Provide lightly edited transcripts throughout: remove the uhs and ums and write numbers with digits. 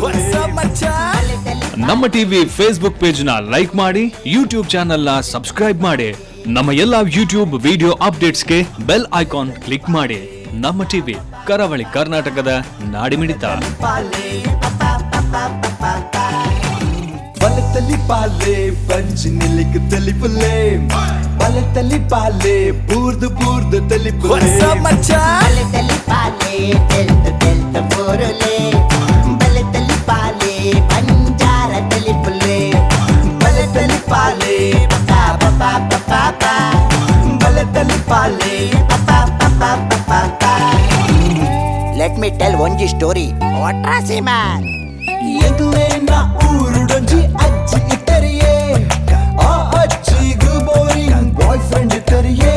What's up, ಮಚ್ಚಾ? ನಮ್ಮ TV Facebook page ನ like ಮಾಡಿ, ಯೂಟ್ಯೂಬ್ ಚಾನೆಲ್ ನ ಸಬ್ಸ್ಕ್ರೈಬ್ ಮಾಡಿ. ನಮ್ಮ ಎಲ್ಲಾ ಯೂಟ್ಯೂಬ್ ವಿಡಿಯೋ ಅಪ್ಡೇಟ್ಸ್ಗೆ bell icon click ಮಾಡಿ. ನಮ್ಮ ಟಿವಿ, ಕರಾವಳಿ ಕರ್ನಾಟಕದ ನಾಡಿಮಿಡಿತ. ಬಲತಲಿ ಪಾಲೆ ಪಂಚ್ ನಿಲ್ಲಿಕ್ ತೆಲಿಪುಲೆ, ಬಲತಲಿ ಪಾಲೆ ಬೂರ್ದು ಬೂರ್ದು ತೆಲಿಪುಲೆ. What's up, ಮಚ್ಚಾ? ಬಲತಲಿ ಪಾಲೆ ತೆಲ್ತ ತೆಲ್ತ ಬೋರುಲೆ, ಬಲತಲಿ ಪಾಲೆ ಬಂಜಾರ ತಲಿಪುಲೆ. ಬಲತಲಿ ಪಾಲೆ ಪಾ ಪಾ ಪಾ ಪಾ ಪಾ. ಬಲತಲಿ ಪಾಲೆ. ಪಾ ಪಾ ಪಾ ಪಾ ಪಾ. Let me tell ಒಂಜಿ ಸ್ಟೋರಿ ವಾಟ್ರಾಸಿ ಮ್ಯಾನ್. ಎಂಕ್ಲೇನ ಊರುಡೊಂಜಿ ಅಜ್ಜಿ ಇತ್ತರಿಯೇ, ಆ ಅಜ್ಜಿಗು boring boy friend ಇತ್ತರಿಯೇ.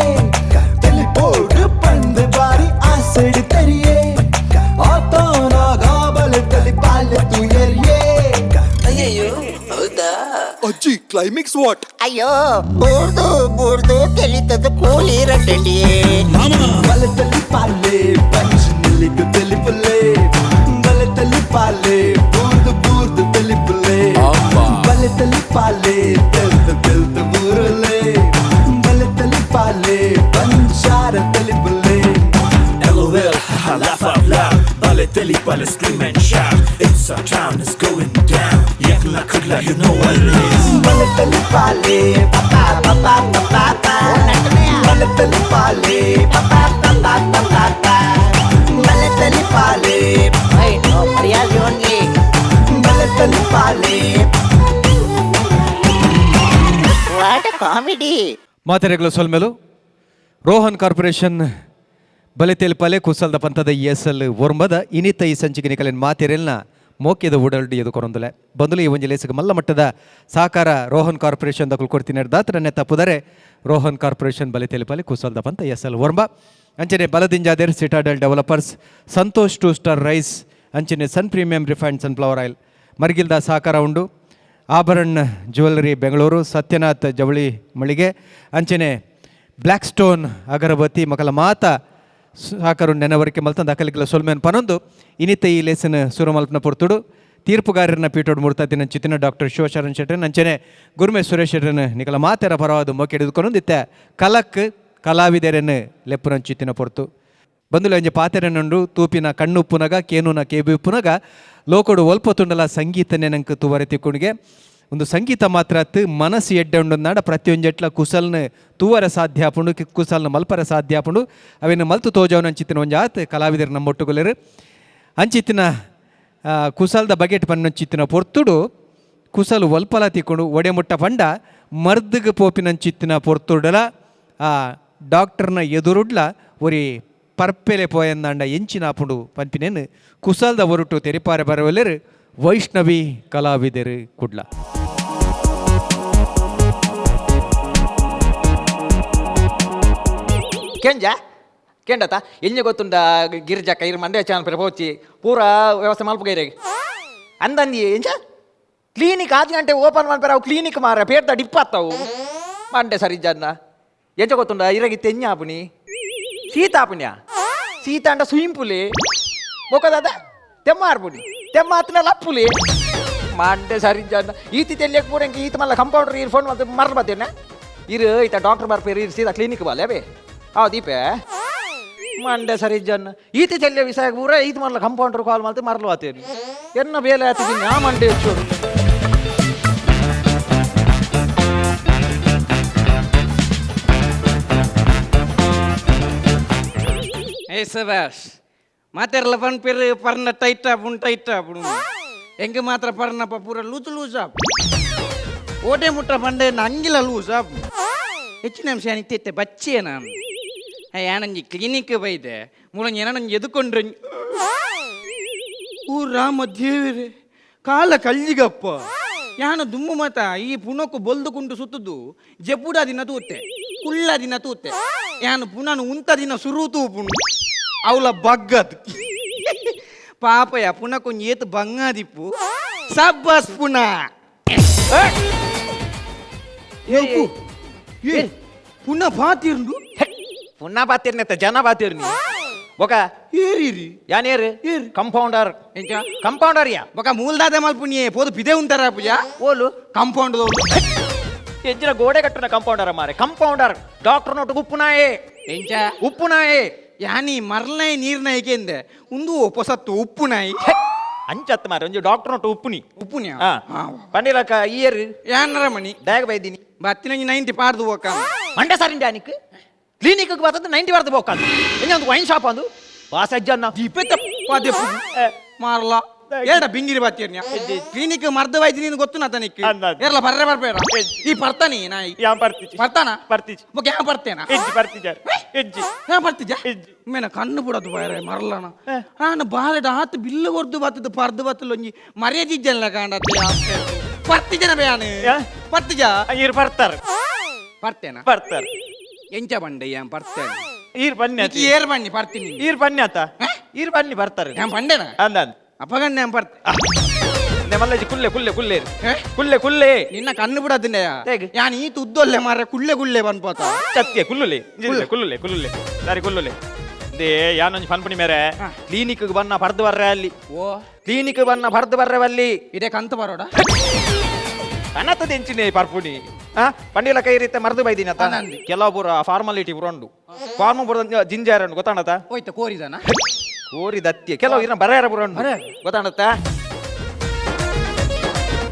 ತೆಲಿಪೋಡು ಪಂದ್ ಬಾರಿ ಆಸೆಡ್ ತರಿಯೇ, ಆತನ ಗಾಬಲ ತಲಿ ಪಾಲೆ ತುಯರಿಯೇ. ಅಜ್ಜಿ, ಕ್ಲೈಮ್ಯಾಕ್ಸ್ what? ಅಯ್ಯೋ, ಬೂರ್ದು ಬೂರ್ದು ತೆಲಿತದ ಕೂಲಿ ರಟ್ಟಂಡಿಯೇ. ಬಲತಲಿ ಪಾಲೆ ಪಂಚ್ ನಿಲ್ಲಿಗು ತೆಲಿಪುಲೆ, ಬಲತಲಿ ಪಾಲೆ ಬೂರ್ದು ಬೂರ್ದು ತೆಲಿಪುಲೆ, ಬಲತಲಿ ಪಾಲೆ ತೆಲ್ತ ತೆಲ್ತ ಬೂರುಲೆ, ಬಲತಲಿ ಪಾಲೆ ಬಂಜಾರ ತೆಲಿಪುಲೆ. LOL, haha, laugh out loud. Balotelli, bale, scream and shout. It's our town, it's going down. Yakla kudla, you know what it is. ಬಲತಲಿ ಪಾಲೆ ಬಲತಲಿ ಪಾಲೆ ಬಲತಲಿ ಪಾಲೆ ಓನ್ಲಿ. ಬಲತಲಿ ಪಾಲೆ. What comedy! ಮಾತೆರೆಗಳ ಸೊಲ್ಮೆಲು. ರೋಹನ್ ಕಾರ್ಪೊರೇಷನ್ ಬಲೆತೇಲ್ ಪಲೆ ಕುಸಲ್ದ ಪಂಥದ ಎಸ್ ಎಲ್ ಒರ್ಂಬದ ಇನಿತ ಈ ಸಂಚಿಕೆ ನಿಕಲಿನ ಮಾತೆರೆಲ್ನ ಮೋಕ್ಯದ ಉಡಲ್ಡಿ ಎದು ಕೊರೊಂದುಲೆ ಬಂದುಲು. ಈ ಒಂಜಿ ಲೇಸಿಗೆ ಮಲ್ಲ ಮಟ್ಟದ ಸಹಕಾರ ರೋಹನ್ ಕಾರ್ಪೊರೇಷನ್ ದಕುಲು ಕೊಡ್ತೀನಿ ದಾತ್ರನೆ ತಪ್ಪುದರೆ. ರೋಹನ್ ಕಾರ್ಪೊರೇಷನ್ ಬಲೆತೇಲ್ ಪಲೆ ಕುಸಲ್ದ ಪಂಥ ಎಸ್ ಎಲ್ ಒರ್ಂಬ, ಅಂಚನೆ ಬಲದಿಂಜಾದೇರ್, Citadel developers, Santosh two star rice, ಅಂಚನೆ ಸನ್ premium refined sunflower oil ಮರ್ಗಿಲ್ದ ಸಹಕಾರ ಉಂಡು. ಆಭರಣ್ ಜ್ಯುವೆಲ್ಲರಿ ಬೆಂಗಳೂರು, ಸತ್ಯನಾಥ್ ಜವಳಿ ಮಳಿಗೆ, ಅಂಚನೆ ಬ್ಲ್ಯಾಕ್ ಸ್ಟೋನ್ ಅಗರಬತ್ತಿ ಮಕಲ ಮಾತ ಸಹಕರು ನೆನವರಿಕೆ ಮಲ್ತಂದು ಅಕಲಿಕಲ ಸೊಲ್ಮೆನ್ ಪನೊಂದು ಇನಿತ ಈ ಲೇಸನ್ ಸುರಮಲ್ಪನ ಪೊರ್ತುಡು ತೀರ್ಪುಗಾರರನ್ನ ಪೀಠೋಡು ಮುರ್ತಾತಿನ ಚಿತ್ತಿನ ಡಾಕ್ಟರ್ ಶಿವಶರಣ್ ಶೆಟ್ಟನ್, ಅಂಚನೆ ಗುರ್ಮೆ ಸುರೇಶ್ ಶೆಟ್ಟನ್ ನಿಕಲ ಮಾತೆರ ಪರವಾದ ಮೊಕ್ಕೆ ಹಿಡಿದುಕೊಂಡು ಇತ್ತ ಕಲಕ್ ಕಲಾವಿದರನ್ನು ಲೆಪ್ಪುನಂಚಿತ್ತಿನ ಪೊರ್ತು ಬಂದುಲೆ. ಒಂಜಿ ಪಾತೆರನುಂಡು, ತೂಪಿನ ಕಣ್ಣು ಉಪ್ಪುನಗ ಕೇನುನ ಕೇಬಿ ಉಪ್ಪುನಗ ಲೋಕೊಡು ಒಲ್ಪ ತುಂಡಲ ಸಂಗೀತ ನೆನಂಕ್ ತೂವರೆ ತಿಕ್ಕುಣಿಗೆ. ಒಂದು ಸಂಗೀತ ಮಾತ್ರ ಅತ್ತು, ಮನಸ್ಸು ಎಡ್ಡೆ ಉಂಡು ನಾಡ ಪ್ರತಿಯೊಂಜೆಟ್ಲ ಕುಸಲ್ನ ತೂವರೆ ಸಾಧ್ಯ ಆಪುಂಡು, ಕುಸಲ್ನ ಮಲ್ಪರೆ ಸಾಧ್ಯ ಆಪುಂಡು. ಅವೆನ್ ಮಲ್ತು ತೋಜವನ ಅಂಚಿತ್ತಿನ ಒಂಜಿ ಆತ್ ಕಲಾವಿದರು ನಮ್ಮ ಒಟ್ಟುಗುಲೆರು. ಅಂಚಿತ್ತಿನ ಕುಸಲ್ದ ಬಗೆಟ್ ಪನ್ನಂಚಿತ್ತಿನ ಪೊರ್ತುಡು ಕುಸಲು ಒಲ್ಪಲ ತಿಕ್ಕೊಂಡು ಒಡೆ ಮುಟ್ಟ ಪಂಡ ಮರ್ದಿಗೆ ಪೋಪಿನಂಚಿತ್ತಿನ ಪೊರ್ತುಡಲ ಆ ಡಾಕ್ಟರ್ನ ಎದುರುಡ್ಲ ಒರಿ ಪರ್ಪೆಲೆ ಪೋಯಂದಾಂಡ ಎಂಚಿನ ಆಪುಂಡು ಪನ್ಪಿನೇನು ಕುಸಲ್ದ ಒರುಟು ತೆರಿಪಾರೆ ಬರವಲೆರು ವೈಷ್ಣವಿ ಕಲಾವಿದರು, ಕುಡ್ಲ. ಕೆಂಜ ಕೆಂಡತ ಎಂಜ ಗೊತ್ತುಂಡ ಗಿರಿಜಕ್ಕ ಇರು ಮಂಡ್ಯ ಚಾನಲ್ ಪೇರ ಪೋಚಿ ಪೂರ ವ್ಯವಸ್ಥೆ ಮಲ್ಪುಗೈರೆ ಅಂದಂದಿ. ಎಂಜ ಕ್ಲಿನಿಕ್ ಆಜ್ ಗಂಟೆ ಓಪನ್ ಮಲ್ಪೆರ? ಅವು ಕ್ಲಿನಿಕ್ ಮಾರ ಪೇರ್ದ ಡಿಪ್ಪಾತ್ತವು. ಮಂಡೆ ಸರಿ ಜನ್ನ ಎಂಚ ಗೊತ್ತುಂಡ ಇರಗಿ ತೆಂಜ ಆಪುನಿ ಶೀತ ಆಪುನ್ಯಾ? ಶೀತ ಅಂಡ ಸುಯಿಂಪುಲಿ ಬೊಕದಾದ ತೆಮ್ಮ ಆರ್ಪುನಿ, ತೆಮ್ಮ ಆತನ ಲಪ್ಪುಲಿ. ಮಂಡೆ ಸರಿ ಜನ್ನ ಈತಿ ತೆಲ್ಲಿಯಕ್ಕೆ ಪೂರ ಈತ ಮಲ್ಲ ಕಂಪೌಂಡರ್ ಇರ್ ಫೋನ್ ಮತ್ತೆ ಮರ್ಲ ಬತ್ತೇನೆ. ಇರು ಈತ ಡಾಕ್ಟರ್ ಬರ್ಪೇರು, ಇರು ಸೀದಾ ಕ್ಲಿನಿಕ್ ಬಾಲೆ ಬೇ. ಹೌದೀಪೆ ಮಂಡೆ ಸರಿ ಜನ ಈತಿ ಚೆಲ್ಲಿಯ ವಿಷಯ ಪೂರ ಈತ ಮಲ್ಲ ಕಂಪೌಂಡರ್ ಕಾಲ್ ಮಾಡ್ತು ಮರಲು ಆತೇನಿ. ಎನ್ನ ಬೇಲೆ ಆತಿದ್ದೀನಿ ಆ ಮಂಡೆ ಹೆಚ್ಚೋಡು. ಏ ಸಬಾಷ್, ಮಾತೆರ್ಲ ಪನ್ಪೇರು ಪರ್ನ ಟೈಟ್ ಆಪುಂಡು, ಟೈಟ್ ಆಪುಂಡು. ಎಂಗೆ ಮಾತ್ರ ಪರ್ನಪ್ಪ ಪೂರ ಲೂಸ್ ಲೂಸ್ ಆಪು. ಓಟೆ ಮುಟ್ಟ ಪಂಡೆ ಅಂಗಿಲ ಲೂಸ್ ಆಪು. ಹೆಚ್ಚಿನ ಅಂಶ ಇತ್ತೆ ಬಚ್ಚಿಯೇ ನಾನು ಯಾನಂಜಿ ಕ್ಲಿನಿಕ್ ಬೈದೆ ಮೂಲಂಜಿ ಏನಂಜಿ ಎದುಕೊಂಡ್ರೆ. ಊ ರಾಮ ದೇವರೇ, ಕಾಲ ಕಳ್ಳಿಗಪ್ಪ. ಯಾನ ದುಮ್ಮು ಮಾತ ಈ ಪುನಕ್ಕು ಬೊಲ್ದು ಕುಂಟು ಸುತ್ತುದು ಜಪುಡ ದಿನ ತೂತೆ, ಕುಳ್ಳ ದಿನ ತೂತೆ. ಯಾನು ಪುನನು ಉಂತ ದಿನ ಸುರು ತೂಪುಂಡು ಅವಳ ಬಗ್ಗದ್. ಪಾಪಯ ಪುನಃ ಕೊಂಚ ಏತು ಬಂಗಾದಿಪ್ಪು. ಸಬ್ಬಸ್ ಪುನಃ. ಏ ಪುನಃ ಪಾತಿರ್ಂಡು. ಪುನಃ ಬಾತಿರ್ನೆತ್ತ ಜನ ಬಾತಿರ್ನಿ. ಬೊಕ ಏರಿರಿ ಯಾನೇರು ಏರು. ಕಂಪೌಂಡರ್. ಎಂಚ? ಕಂಪೌಂಡರ್ ಯಾ. ಬೊಕ ಮೂಲದಾದೆ ಮಲ್ಪುನಿಯೇ ಪೋದು ಪಿದೆ ಉಂತಾರ ಪೂಜಾ. ಓಲು? ಕಾಂಪೌಂಡ್. ಎಜ್ಜಿನ ಗೋಡೆ ಕಟ್ಟುನ ಕಂಪೌಂಡರ್ ಮಾರೆ. Compounder doctor note ಉಪ್ಪುನಾಯೆ. ಎಂಚ? ಉಪ್ಪುನಾಯೆ. ಯಾನಿ ಮರ್ಲ್ನಾಯಿ ನೀರ್ನಾಯಿ ಕೇಂದೆ, ಉಂದು ಪೊಸತ್ತು ಉಪ್ಪು ನಾಯಿ. ಅಂಚತ್ ಮಾರೆ, ಒಂಜಿ ಡಾಕ್ಟರ್ ನೋಟು ಉಪ್ಪುನಿ. ಉಪ್ಪುನಿಯ. ಹಾ, ಪಂಡಿಲಕ್ಕ ಇಯರ್. ಯಾನರ ಮಣಿ. ದಾಯಗ ಬೈದಿನಿ? ಬತ್ತಿನಂಜಿ 90 ಪಾಡ್ದು ಹೋಕ. ಮಂಡೆ ಸಾರಿಂಡ ಅನಿಕ್ ಕ್ಲಿನಿಕ್ ಬರ್ತದೆ 90 ಬರ್ತದೆ ಬೋಕಾಂದು. ಎಂಜ ಒಂದು ವೈನ್ ಶಾಪ್ ಅಂದು ವಾಸಜ್ಜನ್ನ. ದೀಪೆ ತಪ್ಪಾದೆ ಮಾರ್ಲ. ಏಡ ಬಿಂಗಿರಿ ಬಾತಿರ್ನ್ಯ ಕ್ಲಿನಿಕ್ ಮರ್ದ ವೈದ್ಯ ನೀನು ಗೊತ್ತು ನತನಿಕ್. ಅಂದಾಜು. ಏರ್ಲ ಬರ್ರೆ ಬರ್ಬೇಡ ಈ ಪರ್ತಾನಿ ನಾಯಿ. ಯಾನ್ ಪರ್ತಿಜಿ. ಪರ್ತಾನ? ಪರ್ತಿಜಿ. ಬೊಕ ಯಾನ್ ಪರ್ತೇನ? ಎಜ್ಜಿ ಪರ್ತಿಜಾರ್ ಎಜ್ಜಿ. ಯಾನ್ ಪರ್ತಿಜ? ಎಜ್ಜಿ. ಮೇನ ಕಣ್ಣು ಬಿಡದು ಬಾರೆ ಮರ್ಲನ. ಆನ ಬಾಲೆಡ ಆತು ಬಿಲ್ಲು ಕೊರ್ದು ಬತ್ತದು ಪರ್ದು ಬತ್ತಲು ಒಂಜಿ ಮರ್ಯಾದಿಜ್ಜಲ್ಲ ಕಾಂಡತ್ತೆ. ಪರ್ತಿಜನ ಬೇಯಾನು. ಯಾ? ಪರ್ತಿಜ. ಈರ್ ಪರ್ತಾರ. ಪರ್ತೇನ? ಪರ್ತಾರ. ಎಂಚ ಬಂಡೆ ಯಾನ್ ಪರ್ತೇನೆ? ಈರ್ ಬನ್ನಿ. ನಿಕ್ಕಿ ಏರ್ ಬನ್ನಿ ಪರ್ತೀನಿ. ಈರ್ ಬನ್ನಿ ಆತ, ಈರ್ ಬನ್ನಿ ಬರ್ತಾರೆ. ಯಾನ್ ಬಂಡೆನ? ಅಂದಾನ್. ಅಪ್ಪಗಣ್ಣ ಯಾನ್ ಪರ್ತೆ. ಮಲ್ಲಜಿ ಕುಲ್ಲೆ ಕುಲ್ಲೆ ಕುಲ್ಲೆ. ಏ? ಕುಲ್ಲೆ ಕುಲ್ಲೆ. ನಿನ್ನ ಕಣ್ಣು ಬಿಡದಿನ. ಹೇಗೆ? ಯಾನ್ ಈ ತುದ್ದೊಲ್ಲೆ ಮಾರ್ರೆ, ಕುಳ್ಳೆ ಕುಳ್ಳೆ ಬನ್ಪೋತ. ಸತ್ಯ ಕುಲ್ಲುಲೆ ಇಂಜಿಲ್ಲ, ಕುಲ್ಲುಲೆ ಕುಲ್ಲುಲೆ ಸರಿ ಕುಲ್ಲುಲೆ. They ಯಾನೊಂಜಿ ಪನ್ಪುನಿ ಮೇರೆ. ಕ್ಲಿನಿಕ್ ಬನ್ನ ಪರ್ದು ಬರ್ರೆ ಅಲ್ಲಿ. ಓ. ಕ್ಲಿನಿಕ್ ಬನ್ನ ಪರ್ದು ಬರ್ರೆ ಅಲ್ಲಿ. ಇದೇ ಕಂತ ಬರೋಡ. ಕನತದ ಎಂಚಿನೆ ಪರ್ಪುನಿ. ಆ ಪಂಡಿಲ ಕೈ ರೀತೆ ಮರ್ದು ಬೈದಿನ. ಅನಂದಿ. ಕೆಲವು ಪೂರ ಫಾರ್ಮಾಲಿಟಿ ಪೂರ ಉಂಡು, ಫಾರ್ಮ್ ಪೂರ ಜಿಂಜಾರ ಉಂಡು ಗೊತ್ತಾಣತ. ಹೋಯ್ತ ಕೋರಿದನ. ಕೋರಿ ದತ್ತಿ ಕೆಲವು ಇನ್ನ ಬರೆಯರ ಪೂರ ಉಂಡು ಗೊತ್ತಾಣತ.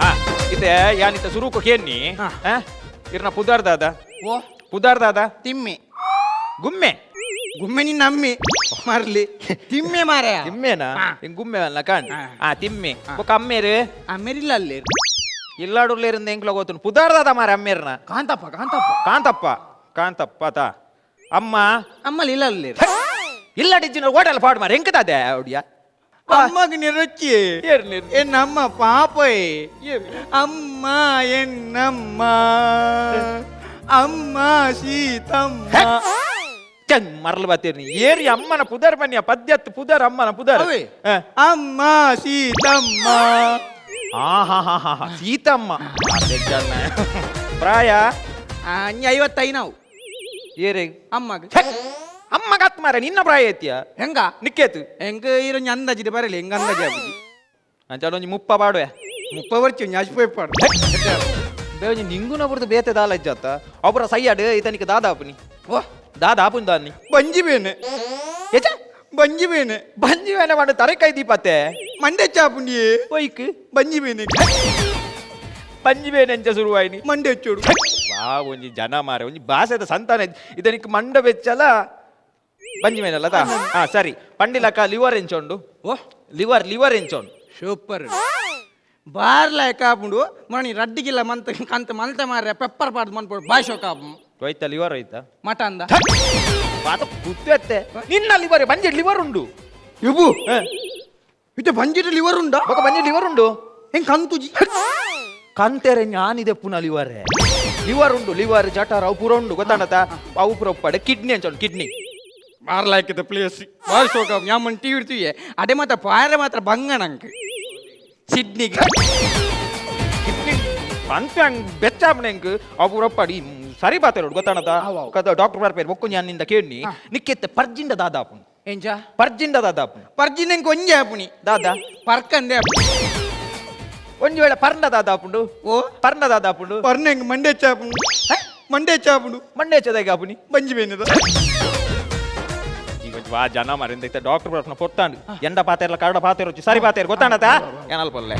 ಆ ಇತ್ತೆ ಯಾನಿತ್ತ ಸುರುಕು ಕೇನ್ನಿ. ಹಾ. ಇರ್ನ ಪುದಾರ್ದಾದ? ಓ. ಪುದಾರ್ದಾದ? ತಿಮ್ಮೆ. ಗುಮ್ಮೆ. ಗುಮ್ಮೆ ನಿನ್ನ ಅಮ್ಮಿ ಮರ್ಲಿ, ತಿಮ್ಮೆ ಮಾರಾಯ. ತಿಮ್ಮೆನಾ? ಹಾ. ಹಿಂಗ್ ಗುಮ್ಮೆ ಅಲ್ಲ ಕಾಣ್. ಹಾ. ಆ ತಿಮ್ಮೆ ಬೊಕ ಅಮ್ಮೇರು? ಅಮ್ಮೇರಿಲ್ಲ ಅಲ್ಲಿ. ಇಲ್ಲಾಡುರ್ಲೇರಿಂದ ಎಂಕ್ಲ ಗೊತ್ತುಂಡು ಪುದಾರ್ದಾದ ಮಾರ ಅಮ್ಮೇರ್ನ? ಕಾಂತಪ್ಪ ಕಾಂತಪ್ಪ. ಕಾಂತಪ್ಪ ಕಾಂತಪ್ಪ ತಾ ಅಮ್ಮ. ಅಮ್ಮಲ್ಲಿ ಇಲ್ಲ ಅಲ್ಲಿ. ಇಲ್ಲ ಡಿಜ್ಜಿನ ಓಡಲ್ ಪಾಡು ಮಾರ ಎಂಕದಾದೆ ಅವಡಿಯ. ಅಮ್ಮಗ್ ನಿರೊಚ್ಚಿ. ಏರ್ ನಿರ್? ಎನ್ನಮ್ಮ ಪಾಪಯ್. ಅಮ್ಮ ಎನ್ನಮ್ಮ ಅಮ್ಮ ಸೀತಮ್ಮ. ಚಂದ್ ಮರಲು ಬಾತೇರ್ನಿ ಏರಿ ಅಮ್ಮನ ಪುದರ್ ಬನ್ನಿಯ ಪದ್ಯತ್ ಪುದರ್ ಅಮ್ಮನ ಪುದರ್. ಅವೇ. ಹ. ಅಮ್ಮ ಸೀತಮ್ಮ. ಆ ಹಾ ಹಾ ಹಾ ಹಾ ಸೀತಮ್ಮ ಅದೇ ಜನ. ಪ್ರಾಯ? 55 ನಾವು. ಏರೆ? ಅಮ್ಮಗ್. ಅಮ್ಮ ಕತ್ ಮಾರ, ನಿನ್ನ ಪ್ರಾಯ ಐತಿಯ? ಹೆಂಗ? ನಿಕ್ಕೇತು. ಹೆಂಗ ಇರೋ ಅಂದಾಜಿದೆ ಬರಲಿ, ಹೆಂಗ ಅಂದಾಜಿ ಆಪುಜಿ. ಅಂಚಾಡ ಒಂಜಿ ಮುಪ್ಪ ಪಾಡುವೆ. 30 ವರ್ಷ ಒಂಜಿ ಅಜ್ಪೋಯ್ ಪಾಡು. ಬೇವೊಂಜಿ ನಿಂಗುನ ಬುರ್ದು ಬೇತೆ ದಾಲ ಇಜ್ಜತ್ತ ಅವರ ಸೈಯಾಡು ಇತನಿಗೆ ದಾದಾ ಆಪುನಿ. ಓ. ದಾದಾ ಆಪುನ್ ದಾನಿ? ಬಂಜಿ ಬೇನೆ. ಏಚ? ಬಂಜಿ ಬೇನೆ. ಬಂಜಿ ಬೇನೆ ಮಾಡು ತರೆ ಕೈ ದೀಪತ್ತೆ. ಮಂಡೆ ಚಾಪುಂಡಿಯೇ. ಒಯ್ಕ್? ಬಂಜಿ ಬೇನೆ. ಬಂಜಿ ಬೇನೆ ಎಂಚ ಶುರುವಾಯಿನಿ? ಮಂಡೆ ಚೋಡು. ವಾ ಒಂಜಿ ಜನ ಮಾರೆ, ಒಂಜಿ ಭಾಷೆದ ಸಂತಾನ ಇದನಿಕ್ ಮಂಡ ಬೆಚ್ಚಲ ಬಂಜಿ ಮೇನಲ್ಲ ತಾ. ಹಾ ಸರಿ, ಪಂಡಿಲಕ್ಕ ಲಿವರ್ ಎಂಚೊಂಡು? ಓ. ಲಿವರ್ ಲಿವರ್ ಎಂಚೊಂಡು? ಸೂಪರ್ ಬಾರ್ಲ ಕಾಪುಂಡು ಮಣಿ ರಡ್ಡಿಗಿಲ್ಲ ಮಂತ ಕಂತ ಮಲ್ತ ಮಾರ್ರೆ, ಪೆಪ್ಪರ್ ಪಾಡ್ದು ಮನ್ಪೋಡು ಬಾಷೋ ಕಾಪು. ಹೋಯ್ತಾ ಲಿವರ್ ಹೋಯ್ತಾ? ಮಟಂದ. ಬಾತ ಕುತ್ತು ಎತ್ತೆ ನಿನ್ನ ಲಿವರ್ ಬಂಜಿ ಲಿವರ್ ಉಂಡು. ಇಬು. ಹ. ಇತ್ತೆ ಬಂಜಿಟ ಲಿವರ್ ಉಂಡ? ಬೊಕ ಬಂಜಿ ಲಿವರ್ ಉಂಡು. ಹೆಂಗ್ ಕಂತುಜಿ? ಕಂತೆರೆ ಜ್ಞಾನಿದೆ ಪುನಃ ಲಿವರ್ ಲಿವರ್ ಉಂಡು, ಲಿವರ್ ಜಠರ ಅವು ಪೂರ ಉಂಡು ಗೊತ್ತಾಣತ. ಅವು ಪೂರ ಉಪ್ಪಾಡೆ. ಕಿಡ್ನಿ ಅಂಚೊಂಡು ಕಿಡ್ನಿ? ಬಾರ್ಲಾಯ್ಕದ ಪ್ಲೇಸ್ ಬಾಷೋ ಕಾಪು ಯಾಮನ್ ಟಿ ಇಡ್ತೀವಿ ಅಡೆ ಮಾತ್ರ ಪಾರೆ ಮಾತ್ರ ಬಂಗಣಂಕ್ ಸಿಡ್ನಿಗೆ. ಕಿಡ್ನಿ ಅಂತೆ ಹಂಗ್ ಬೆಚ್ಚಾಪಣೆ ಎಂಕ್ ಅವು ಪೂರ ಉಪ್ಪಾಡಿ ಸರಿ ಬಾತೆರೋಡು ಗೊತ್ತಾಣತ. ಕದ ಡಾಕ್ಟರ್ ಬರ್ಪೇರು ಬೊಕ್ಕು ಜ್ಞಾನಿಂದ ಕೇಳಿ ನಿಕ್ಕೆತ್ತೆ ಪರ್ಜಿಂಡ ದಾದಾಪುನು. ಎಂಚ? ಪರ್ಜಿಂಡ ದಾದಾಪುನು. ಪರ್ಜಿನಂಕ್ ಒಂಜೆ ಆಪುಣಿ. ದಾದಾ? ಪರ್ಕಂದೆ ಆಪುಣಿ. ಒಂಜಿ ವೇಳೆ ಪರ್ಂಡ ದಾದಾಪುಂಡು? ಓ. ಪರ್ಂಡ ದಾದಾಪುಂಡು? ಪರ್ನೆಂಗ್ ಮಂಡೆ ಚಾಪುಂಡು ಮಂಡೆ ಚಾಪುಂಡು. ಮಂಡೆ ಚದಾಗಿ ಆಪುನಿ? ಬಂಜಿ ಬೇನದ. ಈಗ ಒಂಜಿ ವಾ ಜನ ಮಾರಿಂದ ಡಾಕ್ಟರ್ ಬರ್ಪುನ ಪೊರ್ತಾಂಡು ಎಂಡ ಪಾತೆರ್ಲ ಕರಡ ಪಾತೆರ್ ಸರಿ ಪಾತೆರ್ ಗೊತ್ತಾಣತ ಏನಲ್ ಪೊಲ್ಲೆ.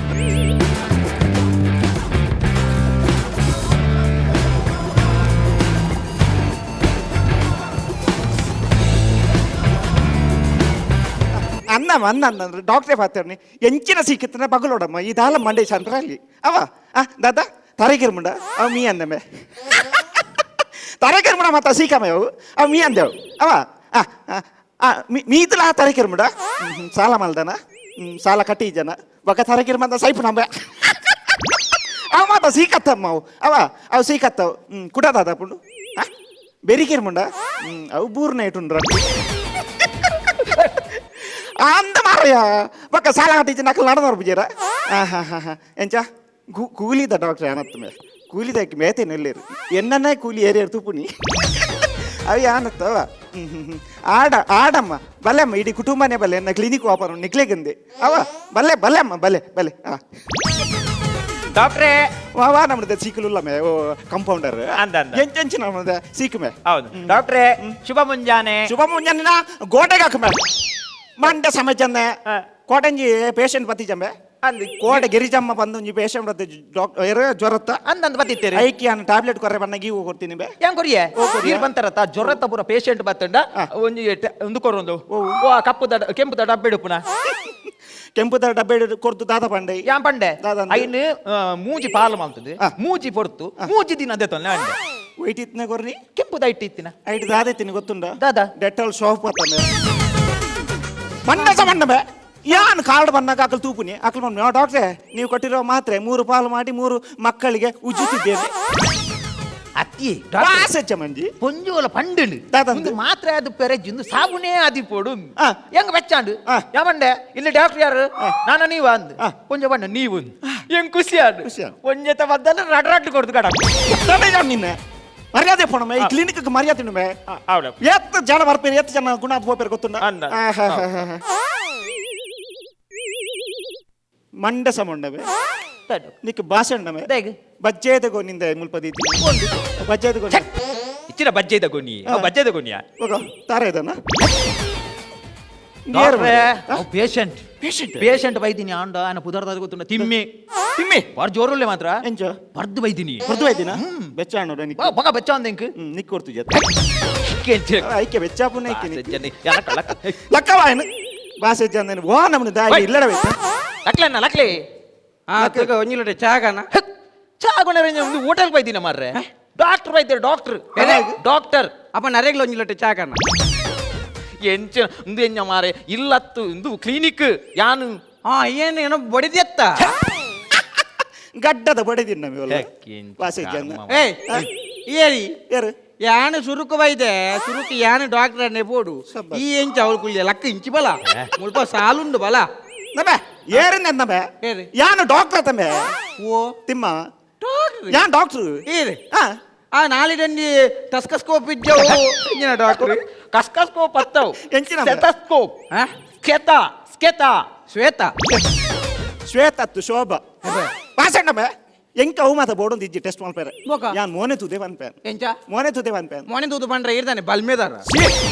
ಅನ್ನ ಅನ್ನ ಅಂದ್ರೆ ಡಾಕ್ಟ್ರೇ ಪಾತೇರ್ನಿ ಎಂಚಿನ ಸೀಕಿತ್ತನ ಬಗಲೋಡಮ್ಮ ಈ ದಾಲ ಮಂಡೆ ಚಂದ್ರ ಅಲ್ಲಿ ಅವ ಆ ದಾದಾ ತರೆಗಿರ್ಮುಂಡ ಅವ ಮೀ ಅಂದಮೆ ತರೆಗಿರ್ಮುಂಡ ಮಾತ ಸೀಕಮೆ ಅವು ಅವ ಮೀ ಅಂದೆವು ಅವ ಆ ಆ, ಆ ಮೀತಲ ತರೆಗಿರ್ಮುಂಡ ಸಾಲ ಮಲ್ದನ ಸಾಲ ಕಟ್ಟಿ ಜನ ಬಕ ತರೆಗಿರ್ಮಂದ ಸೈಪು ನಂಬ ಅವ ಮಾತ ಸೀಕತ್ತಮ್ಮ ಅವು ಅವ ಅವು ಸೀಕತ್ತವು ಕುಟ ದಾದಾ ಪುಂಡು ಆ ಬೆರಿಕಿರ್ಮುಂಡ ಅವು ಬೂರ್ನ ಇಟ್ಟುಂಡ್ರ ಅಂದ ಮಾರಯ್ಯ ಬಕ್ಕ ಸಾಲ ಕಟ್ಟಿச்சு ನಕಲು നടന്നോർ ಪೂಜಾರ. ಆ ಹಾ ಹಾ ಹಾ ಎಂಚ ಕೂಲಿದ ಡಾಕ್ಟರ್ ಏನತ್ತಮೆ ಕೂಲಿದಕ್ಕೆ ಮೇತೆ ನೆಲ್ಲೇರು ಎನ್ನನ್ನೇ ಕೂಲಿ ಏರಿಯರ್ ತುಪ್ಪುನಿ. ಅವು ಯಾನತ್ತವ ಆಡ ಆಡಮ್ಮ ಬಲ್ಲೆ ಅಮ್ಮ ಇಡೀ ಕುಟುಂಬನೇ ಬಲ್ಲೆ ಎನ್ನ ಕ್ಲಿನಿಕ್ ವಾಪರ್ ನಿಕ್ಲೆಗಂದೆ ಅವ ಬಲ್ಲೆ ಬಲ್ಲೆ ಅಮ್ಮ ಬಲ್ಲೆ ಬಲ್ಲೆ ಆ ಡಾಕ್ಟ್ರೇ ವಾ ವಾ ನಮ್ಮದ ಸೀಕುಲುಲ್ಲ ಮೇ ಓ ಕಂಪೌಂಡರ್ ಅಂದ, ಅಂದ. ಎಂಚೆಂಚು ನಮ್ಮದ ಸೀಕುಮೆ ಹೌದು ಡಾಕ್ಟ್ರೇ ಶುಭ ಮುಂಜಾನೆ ಶುಭ ಮುಂಜಾನೆ ಗೋಡೆಗೆ ಹಾಕುಮೆ ಮಂಡ ಸಮಜನ್ನೆ ಕೋಟಂಜಿ ಪೇಷಂಟ್ ಬತ್ತಿಜಂಬೆ ಅಂದ್ ಕೋಡೆ ಗಿರಿಜಮ್ಮ ಬಂದು ಒಂಜಿ ಪೇಷಂಟ್ ಬತ್ತಿ ಡಾಕ್ಟರ್ ಜ್ವರತ್ತ ಅಂದಂದ್ ಬತ್ತಿತ್ತೇರಿ ಐಕಿ ಅನ್ನ ಟ್ಯಾಬ್ಲೆಟ್ ಕೊರ್ರೆ ಬಣ್ಣ ಗೀವು ಕೊಡ್ತೀನಿ ಬೆ ಹೆಂಗ್ ಕೊರಿಯೆ ನೀರ್ ಬಂತಾರತ್ತ ಜ್ವರತ್ತ ಪೂರ ಪೇಷಂಟ್ ಬತ್ತಂಡ ಒಂಜಿ ಒಂದು ಕೊರೊಂದು ಓ ಕಪ್ಪುದ ಕೆಂಪುದ ಡಬ್ಬೆ ಇಡುಪುನ ಕೆಂಪುದ ಡಬ್ಬೆ ಕೊರ್ದು ದಾದ ಪಂಡೆ ಯಾನ್ ಪಂಡೆ ದಾದ ಅಂದೆ. ಐನ್ ಮೂಜಿ ಪಾಲು ಮಾಡ್ತದೆ ಮೂಜಿ ಪೊರ್ತು ಮೂಜಿ ದಿನ ಅದೇ ತೊಂದ್ರೆ ಅಂಡೆ ವೈಟ್ ಇತ್ನೆ ಕೊರ್ರಿ ಕೆಂಪುದ ಇಟ್ಟು ಇತ್ತಿನ ಐಟ್ ದಾದ ಇತ್ತಿನ ಗೊತ್ತುಂಡ ದಾದ? ಡೆಟಾಲ್ ಶಾಪ್ ಬತ್ತಂದೆ ಮಂಡಸ ಮಂಡಬೆ ಯಾನ್ ಕಾರ್ಡ್ ಬಂದಾಗ ಅಕಲ್ ತೂಪುನಿ ಅಕಲ್ ಬಂದ ಡಾಕ್ಟ್ರೆ ನೀವು ಕೊಟ್ಟಿರೋ ಮಾತ್ರೆ 3 ಪಾಲು ಮಾಡಿ 3 ಮಕ್ಕಳಿಗೆ ಉಜ್ಜುತ್ತಿದ್ದೇನೆ ಅತ್ತಿ ವಾಸಚ್ಚ ಮಂಜಿ ಪೊಂಜೋಲ ಪಂಡಲು ದಾದ ಒಂದು ಮಾತ್ರೆ ಅದು ಪೆರೆಜ್ ಒಂದು ಸಾಬುನೇ ಆದಿ ಪೋಡು ಆ. ಹೆಂಗ್ ಬೆಚ್ಚಾಂಡು ಆ. ಯಾಮಂಡೆ ಇಲ್ಲಿ ಡಾಕ್ಟರ್ ಯಾರು ನಾನು ನೀವ ಅಂದ್ ಆ. ಪೊಂಜ ಬಣ್ಣ ನೀವು ಹೆಂಗ್ ಖುಷಿ ಆಡು ಖುಷಿ ಆಡು. ಒಂಜೆತ ಬದ್ದಲ್ಲ ರಡ್ ರಡ್ ಕೊಡ್ದು ಕಡ ನಿನ್ನೆ ಮರ್ಯಾದೆ ಪೋಣಮೆ ಈ ಕ್ಲಿನಿಕ್ ಮರ್ಯಾದೆ ಉಂಡುಮೆ ಹೌದು ಎತ್ತ ಜನ ಬರ್ಪೇರು ಎತ್ತ ಜನ ಗುಣ ಪೋಪೇರು ಗೊತ್ತುಂಡ ಅಂದ. ಮಂಡ ಸಮುಂಡಮೆ ನಿಕ್ ಭಾಷೆ ಉಂಡಮೆ ದೇಗ್. ಬಜ್ಜೆ ತಗೋ ನಿಂದೆ ಮುಲ್ಪದಿ ಬಜ್ಜೆ ತಗೋ ಇಚ್ಚಿನ ಬಜ್ಜೆ ತಗೊನಿ ಬಜ್ಜೆ ತಗೊನಿಯಾ ಹೋಗೋ ತಾರ ಇದನ್ನ ಪೇಷಂಟ್ ಪೇಷಂಟ್ ಪೇಷಂಟ್ ಬೈದಿನಿ ಆಂಡ ಆನ ಪುದರ್ದ ಗೊತ್ತುಂಡ ತಿಮ್ಮಿ ತಿಮ್ಮಿ ಬಾರ್ ಜೋರುಲ್ಲೆ ಮಾತ್ರ ಎಂಚ ಬರ್ದು ಬೈದಿನಿ ಹೊರತು ಬೈದಿನ ಬೆಚ್ಚ ಅಣ್ಣೋಡ ನಿಕ್ ಬಗ ಬೆಚ್ಚ ಅಂದ ಇಂಕ್ ನಿಕ್ ಕೊಡ್ತು ಜೊತೆ ಐಕೆ ಬೆಚ್ಚಾಪುನ ಐಕೆ ನಿಕ್ ಲಕ್ಕವಾಯನ ಭಾಷೆ ಚಂದನ ವಾ ನಮ್ಮನೆ ದಾಯಿ ಇಲ್ಲಡವೆ ಲಕ್ಲೆನ್ನ ಲಕ್ಲೆ ಆ ತಗ ಒಂಜಿ ಲೋಟ ಚಾಗನ ಚಾಗುಣ ಒಂದು ಹೋಟೆಲ್ ಬೈದಿನ ಮಾರ್ರೆ ಡಾಕ್ಟರ್ ಬೈತಾರೆ ಡಾಕ್ಟರ್ ಡಾಕ್ಟರ್ ಅಪ್ಪ ನರೇಗ್ಲ ಒಂಜಿ ಲೋಟ ಚಾಗನ ಎಂಚ ಇಂದು ಎಂಜ ಮಾರೆ ಇಲ್ಲತ್ತು ಇಂದು ಕ್ಲಿನಿಕ್ ಯಾನು ಆ ಏನು ಏನೋ ಬಡಿದೆತ್ತ ಗಡ್ಡದ ಬಡಿದಿನ ನಮಗೆ ಭಾಷೆ ಚಂದ ಏಯ್ ಏರಿ ಯಾರು ಯಾನು ಸುರುಕು ಬೈದೆ ಸುರುಕು ಯಾನು ಡಾಕ್ಟರ್ ಅನ್ನೇ ಪೋಡು ಸಬ್ಬಾಸ್. ಈ ಎಂಚ ಅವಳು ಕುಳ್ಳಿ ಲಕ್ಕ ಇಂಚಿ ಬಲ ಮುಲ್ಪ ಸಾಲುಂಡು ಬಲ ನಬೆ ಏರಿಂದ ನಬೆ ಏರಿ. ಯಾನು ಡಾಕ್ಟರ್ ತಮ್ಮೆ ಓ ತಿಮ್ಮ ಡಾಕ್ಟರ್ ಯಾನ್ ಡಾಕ್ಟರ್ ಏರಿ ಆ ಆ ನಾಳಿದಂಜಿ ಟಸ್ಕಸ್ಕೋಪ್ ಇಜ್ಜವು ಎಂಚಿನ ಡಾಕ್ಟರ್ ಕಸ್ಕಸ್ಕೋಪ್ ಅತ್ತವು ಎಂಚಿನ ಬೆ? ಸ್ಟೆಥಸ್ಕೋಪ್ ಆ? ಸ್ಕೆತ ಸ್ಕೆತ ಶ್ವೇತಾ ಶ್ವೇತತ್ತು ಶೋಭಾ ಭಾಷೆ ಎಂಕ ಅವು ಮಾತ ಬೋಡೊಂದು ಇಜ್ಜಿ ಟೆಸ್ಟ್ ಮಲ್ಪೇರೆ ಮೊಕ. ಯಾನ್ ಮೋನೆ ತುದೆ ಪನ್ಪೇನ್ ಎಂಚ ಮೋನೆ ತುದೆ ಪನ್ಪೇನ್ ಮೋನೆ ತೂದು ಪಂಡ್ರೆ ಇರ್ತಾನೆ ಬಲ್ಮೇದಾರ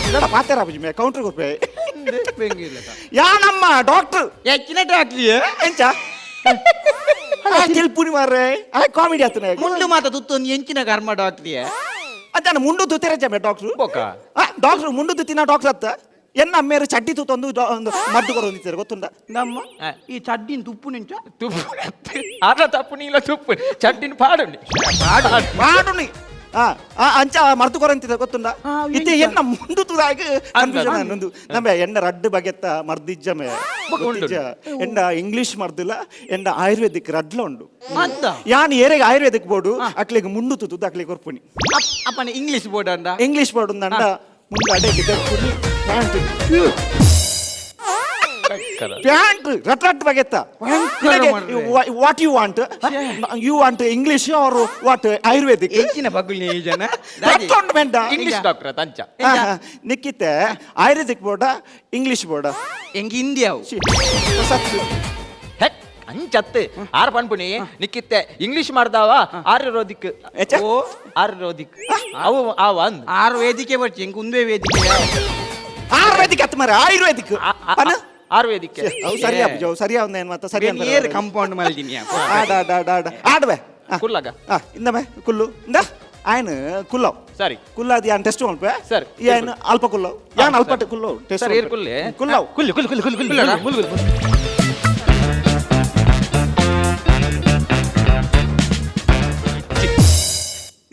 ಇಲ್ಲಡ ಪಾತೆರ ಮೇ ಕೌಂಟರ್ ಕೊರ್ಪೆ ಯಾನಮ್ಮ ಡಾಕ್ಟರ್ ಹೆಚ್ಚಿನ ಡಾಕ್ಟ್ರಿ ಎಂಚ ತೆಲ್ಪುನಿ ಮಾರ್ರೆ ಆ ಕಾಮಿಡಿ ಆತನ ಮುಂಡು ಮಾತ ತುತ್ತೊಂದು ಎಂಚಿನ ಕರ್ಮ ಡಾಕ್ಟ್ರಿಯೇ ಅದಾನ ಮುಂಡು ತುತ್ತಿರ ಜಮೆ ಡಾಕ್ಟರ್ ಬೊಕ. ಡಾಕ್ಟರ್ ಮುಂಡು ತುತ್ತಿನ ಡಾಕ್ಟರ್ ಅತ್ತ ಎನ್ನ ಅಮ್ಮೇರು ಚಡ್ಡಿ ತೂತೊಂದು ಒಂದು ಮದ್ದು ಕೊರೊಂದಿತ್ತಾರೆ ಗೊತ್ತುಂಡ ನಮ್ಮ ಈ ಚಡ್ಡಿನ ತುಪ್ಪು ನಿಂಚ ತುಪ್ಪು ಆರ್ಲ ತಪ್ಪು ನೀಲ ತುಪ್ಪು ಚಡ್ಡಿನ ಪಾಡುಂಡಿ ಮಾಡುನಿ ಆ ಆ ಅಂಚ ಮರ್ತು ಕೊರಂತಿದ್ದ ಗೊತ್ತುಂಡ ಆ, ಇತ್ತೆ ಎಂಚ? ಎನ್ನ ಮುಂಡು ತುದಾಗ ಕನ್ಫ್ಯೂಷನ್ ಅನ್ನೊಂದು ನಮ್ಮ ಎಣ್ಣ ರಡ್ಡು ಬಗೆತ್ತ ಮರ್ದಿಜ್ಜಮೆ ಉಂಡು. ಎಂಡ ಇಂಗ್ಲಿಷ್ ಮರ್ದಿಲ್ಲ ಎಂಡ ಆಯುರ್ವೇದಿಕ್ ರಡ್ಲ ಉಂಡು ಅಂತ ಯಾನ್ ಏರೆಗೆ ಆಯುರ್ವೇದಿಕ್ ಬೋರ್ಡು ಅಕ್ಲಿಗೆ ಮುಂಡು ತುತ್ತುದು ಅಕ್ಲಿಗೆ ಕೊರ್ಪುನಿ ಅಪ್ಪನ ಇಂಗ್ಲಿಷ್ ಬೋರ್ಡ್ ಅಂಡ ಇಂಗ್ಲಿಷ್ ಬೋರ್ಡ್ ಅಂಡ ಮುಂಡು ಅಡೆಗೆ ದೆಪ್ಪುನಿ ಪ್ಯಾಂಟ್ ಪ್ಯಾಂಟ್ ರಟ್ ರಟ್ ಬಗೆತ್ತ ಭಯಂಕರ ಮಾರ್ರೆ. What you want you want English or what Ayurvedic ಎಂಚಿನ ಬಗ್ಗುಲ್ ಈ ಜನ ರಟ್ ಉಂಡು ಮೆಂಡ ಇಂಗ್ಲಿಷ್ ಡಾಕ್ಟರ್ ತಂಚ ನಿಕ್ಕಿತ್ತೆ ಆಯುರ್ವೇದಿಕ್ ಬೋರ್ಡ ಇಂಗ್ಲಿಷ್ ಬೋರ್ಡ ಎಂಗ್ ಹಿಂದಿ ಅವು ಸತ್ತು ಹೆಕ್ ಅಂಚತ್ತು ಆರ್ ಪನ್ಪುಣಿ ನಿಕ್ಕಿತ್ತೆ ಇಂಗ್ಲಿಷ್ ಮಾಡ್ದಾವ ಆರ್ಯರೋದಿಕ್ ಎಚ್ಚ? ಓ ಆರ್ಯರೋದಿಕ್ ಅವು ಆವ ಅಂದ್ ಆರು ವೇದಿಕೆ ಬರ್ಚಿ ಎಂಗ್ ಉಂದೇ ವೇದಿಕೆ ಆಯುರ್ವೇದಿಕ್ ಅತ್ತ ಮಾರ್ರೆ ಆಯುರ್ವೇದಿಕ್ ಪನ ಆಯುರ್ವೇದಿಕ್ ಅವು ಸರಿಯಾ ಅವು ಸರಿಯಾ ಒಂದೇನು ಏನ್ ಮತ್ತೆ ಸರಿಯಾ ಏರ್ ಕಂಪೌಂಡ್ ಮಲ್ದಿನಿ ಆಡ ಆಡ ಆಡ ಆಡ ಆಡ್ವೆ ಕುಲ್ಲಗ. ಇಂದಮೆ ಕುಲ್ಲು ಇಂದ ಆಯ್ನ ಕುಲ್ಲವ್ ಸರಿ. ಕುಲ್ಲಾದಿ ಯಾನ್ ಟೆಸ್ಟ್ ಮಲ್ಪೆ ಸರಿ. ಯಾನ್ ಅಲ್ಪ ಕುಲ್ಲವ್ ಯಾನ್ ಅಲ್ಪ ಕುಲ್ಲವ್ ಟೆಸ್ಟ್ ಸರಿ ಏರ್ ಕುಲ್ಲೆ ಕುಲ್ಲವ್ ಕುಲ್ಲು ಕುಲ್ಲು ಕುಲ್ಲು ಕುಲ್ಲು ಕುಲ್ಲು ಕುಲ್ಲು ಕುಲ್ಲು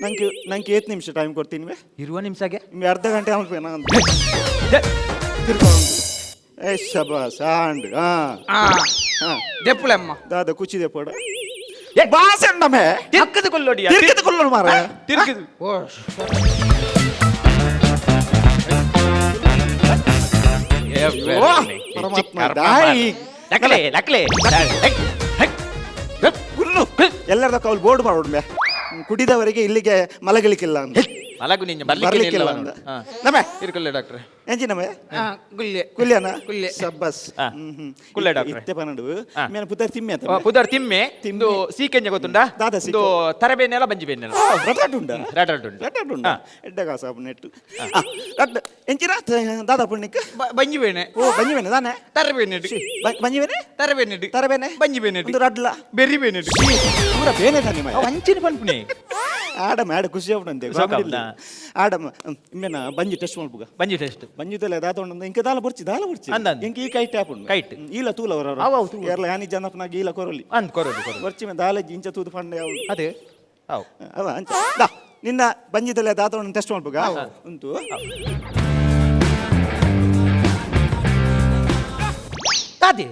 ನಂಗೆ ನಂಗೆ ಏತ್ ನಿಮಿಷ ಟೈಮ್ ಕೊಡ್ತೀನಿ ಬೆ ಇರುವ ನಿಮಿಷಗೆ ನಿಮ್ಗೆ ಅರ್ಧ ಗಂಟೆ ಅಲ್ಪೇನ ಅಂತ ತಿರ್ಕೊಂಡು ಏ ಶಬಾಸ್ ಆಂಡ್ ಹಾ ಹಾ ದೆಪ್ಪುಲಮ್ಮ ದಾದ ಕುಚಿದೆ ಪೋಡ ಬಾಸೆ ನಮೆ ತಿರ್ಕದು ಕೊಲ್ಲೋಡಿ ತಿರ್ಗದ ಕುಲ್ಲೋಡು ಮಾರ್ರೆ ತಿರ್ಗದು ಓ ಓ, ಪರಮಾತ್ಮ ದಾಯಿ ಲಕ್ಲೆ ಲಕ್ಲೆ ಕುಲ್ಲು ಎಲ್ಲರದ ಕೌಲ್ ಬೋರ್ಡ್ ಮಾಡೋಡು ಮೆ ಕುಡಿದವರಿಗೆ ಇಲ್ಲಿಗೆ ಮಲಗಲಿಕ್ಕಿಲ್ಲ ಅಂತ. ಮಲಗು ನಿಂಜ ಬರ್ಲಿಕ್ಕೆ ಬರ್ಲಿಕ್ಕಿಲ್ಲ ಇಲ್ಲ ಅಂದ. ಹಾ. ನಮೆ ಇರ್ಕೊಳ್ಳಿ ಡಾಕ್ಟ್ರೆ. ಎಂಚಿ ನಮೆ? ಗುಲ್ಲೆ. ಕುಲ್ಯಾನ? ಕುಲ್ಲೆ. ಸಬ್ಬಸ್. ಹಾ. ಕುಲ್ಲೆ ಡಾಕ್ಟ್ರೆ. ಇತ್ತೆ ಪನ್ನಡು. ಹಾ. ಮೇನ ಪುದರ್ ತಿಮ್ಮೆ ಅತ್ತ? ಪುದರ್ ತಿಮ್ಮೆ. ತಿಮ್ಮೆ. ಇಂದು ಸೀಕೆಂಜ ಗೊತ್ತುಂಡಾ? ದಾದ ಸೀಕೆ? ಇಂದು ತರಬೇನೆಲ್ಲ ಬಂಜಿ ಬೇನೆಲ್ಲ. ರಟಾಟ್ ಉಂಡ? ರಟಾಟ್ ಉಂಡು. ರಟಾಟ್ ಉಂಡ. ಹಾ. ಎಡ್ಡ ಕಾಸ ನೆಟ್ಟು ರಟ್ ಎಂಚಿನ ದಾದಾ ಪುಣ್ಣಿಕ್? ಬಂಜಿ ಬೇನೆ. ಓ, ಬಂಜಿ ಬೇನೆ ದಾನೆ? ತರಬೇನೆ. ಬಂಜಿ ಬೇನೆ. ತರಬೇನೆ. ತರಬೇನೆ. ಬಂಜಿ ಬೇನೆ. ಒಂದು ರಡ್ಲ. ಬೆರಿ ಬೇನೆ. ಪೂರ ಬೇನೆ ತಾನೆ ಮಾಯ. ಅಂಚಿನ ಪನ್ಪುಣಿ. ಆಡಮ ಆಡ ಖುಷಿ ಆಪುಂಡು. ಸೋಕಾಪುಂಡ? ಆಡಮ ಇಮ್ಮೆನ ಬಂಜಿ ಟೆಸ್ಟ್ ಮಲ್ಪುಗ. ಬಂಜಿ ಟೆಸ್ಟ್. ಬಂಜಿ ತಲೆ ದಾದ ಉಂಡು ಇಂಕ ದಾಲ ಬೊರ್ಚಿ ದಾಲ ಬೊರ್ಚಿ. ಅಂದ್ ಅಂದ್. ಇಂಕ ಈ ಕೈಟ್ ಆಪುಂಡು. ಕೈಟ್. ಈಲ ತೂಲ ಅವರ. ಅವು ಅವು ತೂಲ. ಎರ್ಲ ಯಾನಿ ಜನಪನಾಗ ಈಲ ಕೊರಲಿ. ಅಂದ್ ಕೊರೊಡು ಕೊರೊಡು. ಬೊರ್ಚಿ ಮೆ ದಾಲ ಇಂಚ ತೂದು ಪಂಡ ಯಾವು. ಅದೇ ಅವು. ಅವ ಅಂಚ ದಾ ನಿನ್ನ ಬಂಜಿ ತಲೆ ದಾದ ಉಂಡು ಟೆಸ್ಟ್ ಮಲ್ಪುಗ ಉಂಟು. ತಾದಿ.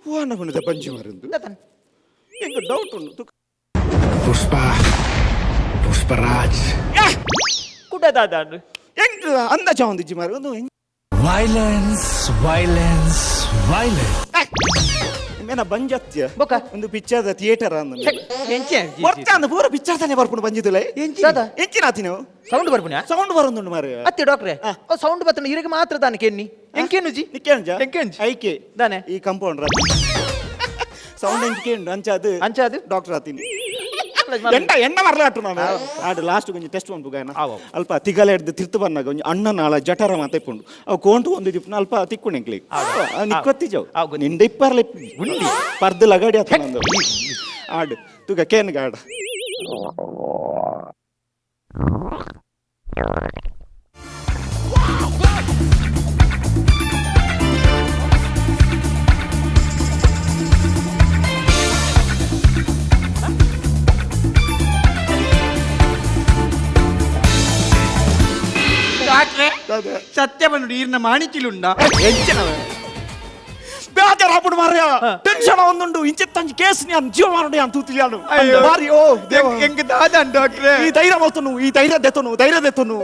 ಹೂವನ್ನ ಪುಂಡದ ಬಂಜಿ ಮರಂದು. ದಾದನ್. ಎಂಕ ಡೌಟ್ ಉಂಡು ತುಕ. ಪುಷ್ಪ, ಪುಷ್ಪರಾಜ್. ಕುಡ ದಾದಾಂಡು. ಎಂಕ್ ಅಂದಾಜ ಒಂದಿಜ್ಜಿ ಮಾರು ಒಂದು. Violence, violence, violence. ಮೇನ ಬಂಜತ್ಯ. ಬೊಕ? ಒಂದು ಪಿಕ್ಚರ್ ಥಿಯೇಟರ್ ಅಂದ. ಎಂಚೆ? ಬರ್ತಾಂದ ಪೂರ ಪಿಕ್ಚರ್ ತಾನೆ ಬರ್ಪುಂಡು ಬಂಜಿದುಲೆ. ದಾದ? ಎಂಚಿನ ಆತಿ ನೀವು? ಸೌಂಡ್ ಬರ್ಪುಣ. ಸೌಂಡ್ ಬರೋದುಂಡು ಮಾರೆ. ಅತ್ತೆ ಡಾಕ್ಟ್ರೆ, ಅವು ಸೌಂಡ್ ಬತ್ತನ ಇರಿಗೆ ಮಾತ್ರ ತಾನೆ ಕೆನ್ನಿ ಎಂಕೇನುಜಿ. ನಿಕ್ಕೇಂಜ? ಎಂಕೇಂಜಿ? ಐಕೆ. ದಾನೆ? ಈ ಕಂಪೌಂಡರ್ ಸೌಂಡ್ ಎಂಕೆ ಅಂಚಾದು. ಅಂಚಾದು? ಡಾಕ್ಟರ್ ಆತೀನಿ ಎಂಟ ಎಣ್ಣ ಮರಲಾಟು ನಾನು ಆಡು ಲಾಸ್ಟ್ ಕೊಂಚ ಟೆಸ್ಟ್ ಮನ್ಪುಗ. ಆವು. ಅಲ್ಪ ತಿಗಲ ಹಿಡ್ದು ತಿರ್ತು ಬನ್ನಾಗ ಒಂಜಿ ಅಣ್ಣನ ಆಳ ಜಠರ ಮಾತ ಇಪ್ಪುಂಡು. ಅವು ಕೋಂಟು ಒಂದು ದಿಪ್ಪುನ ಅಲ್ಪ ತಿಕ್ಕು ಎಂಕ್ಲಿಗ್ ನಿಕ್ಕೊತ್ತಿ ಜಾವು. ಆವು ಗೊತ್ತಿ. ನಿಂಡ ಇಪ್ಪರ್ಲ ಗುಂಡಿ ಪರ್ದು ಲಗಾಡಿ ಆತ ನಂದು ಆಡು ತುಗ ಕೇನ್ಗ ಆಡ. ಡಾಕ್ಟ್ರೆ, ಸತ್ಯ ಬಂದು ಈರ್ನ ಮಾಣಿಚಿಲುಂಡ. ಬೇಜಾರಾಪುಂಡು ಮಾರ್ಯ, ಟೆನ್ಷನ್ ಒಂದುಂಡು. ಇಂಚಿತ್ತಂಜಿ ಕೇಸ್ ನಾನು ಜೀವ ಮಾರುಂಡು ಯಾನ್ ತೂತಿಲ್ಯಾನು ಬಾರಿ ಓ ದೇವ. ಎಂಕ್ ದಾದಾನ್ ಡಾಕ್ಟ್ರೆ? ಈ ಧೈರ್ಯ ಮಲ್ತನು, ಈ ಧೈರ್ಯ ದೆತ್ತನು, ಧೈರ್ಯ ದೆತ್ತನು.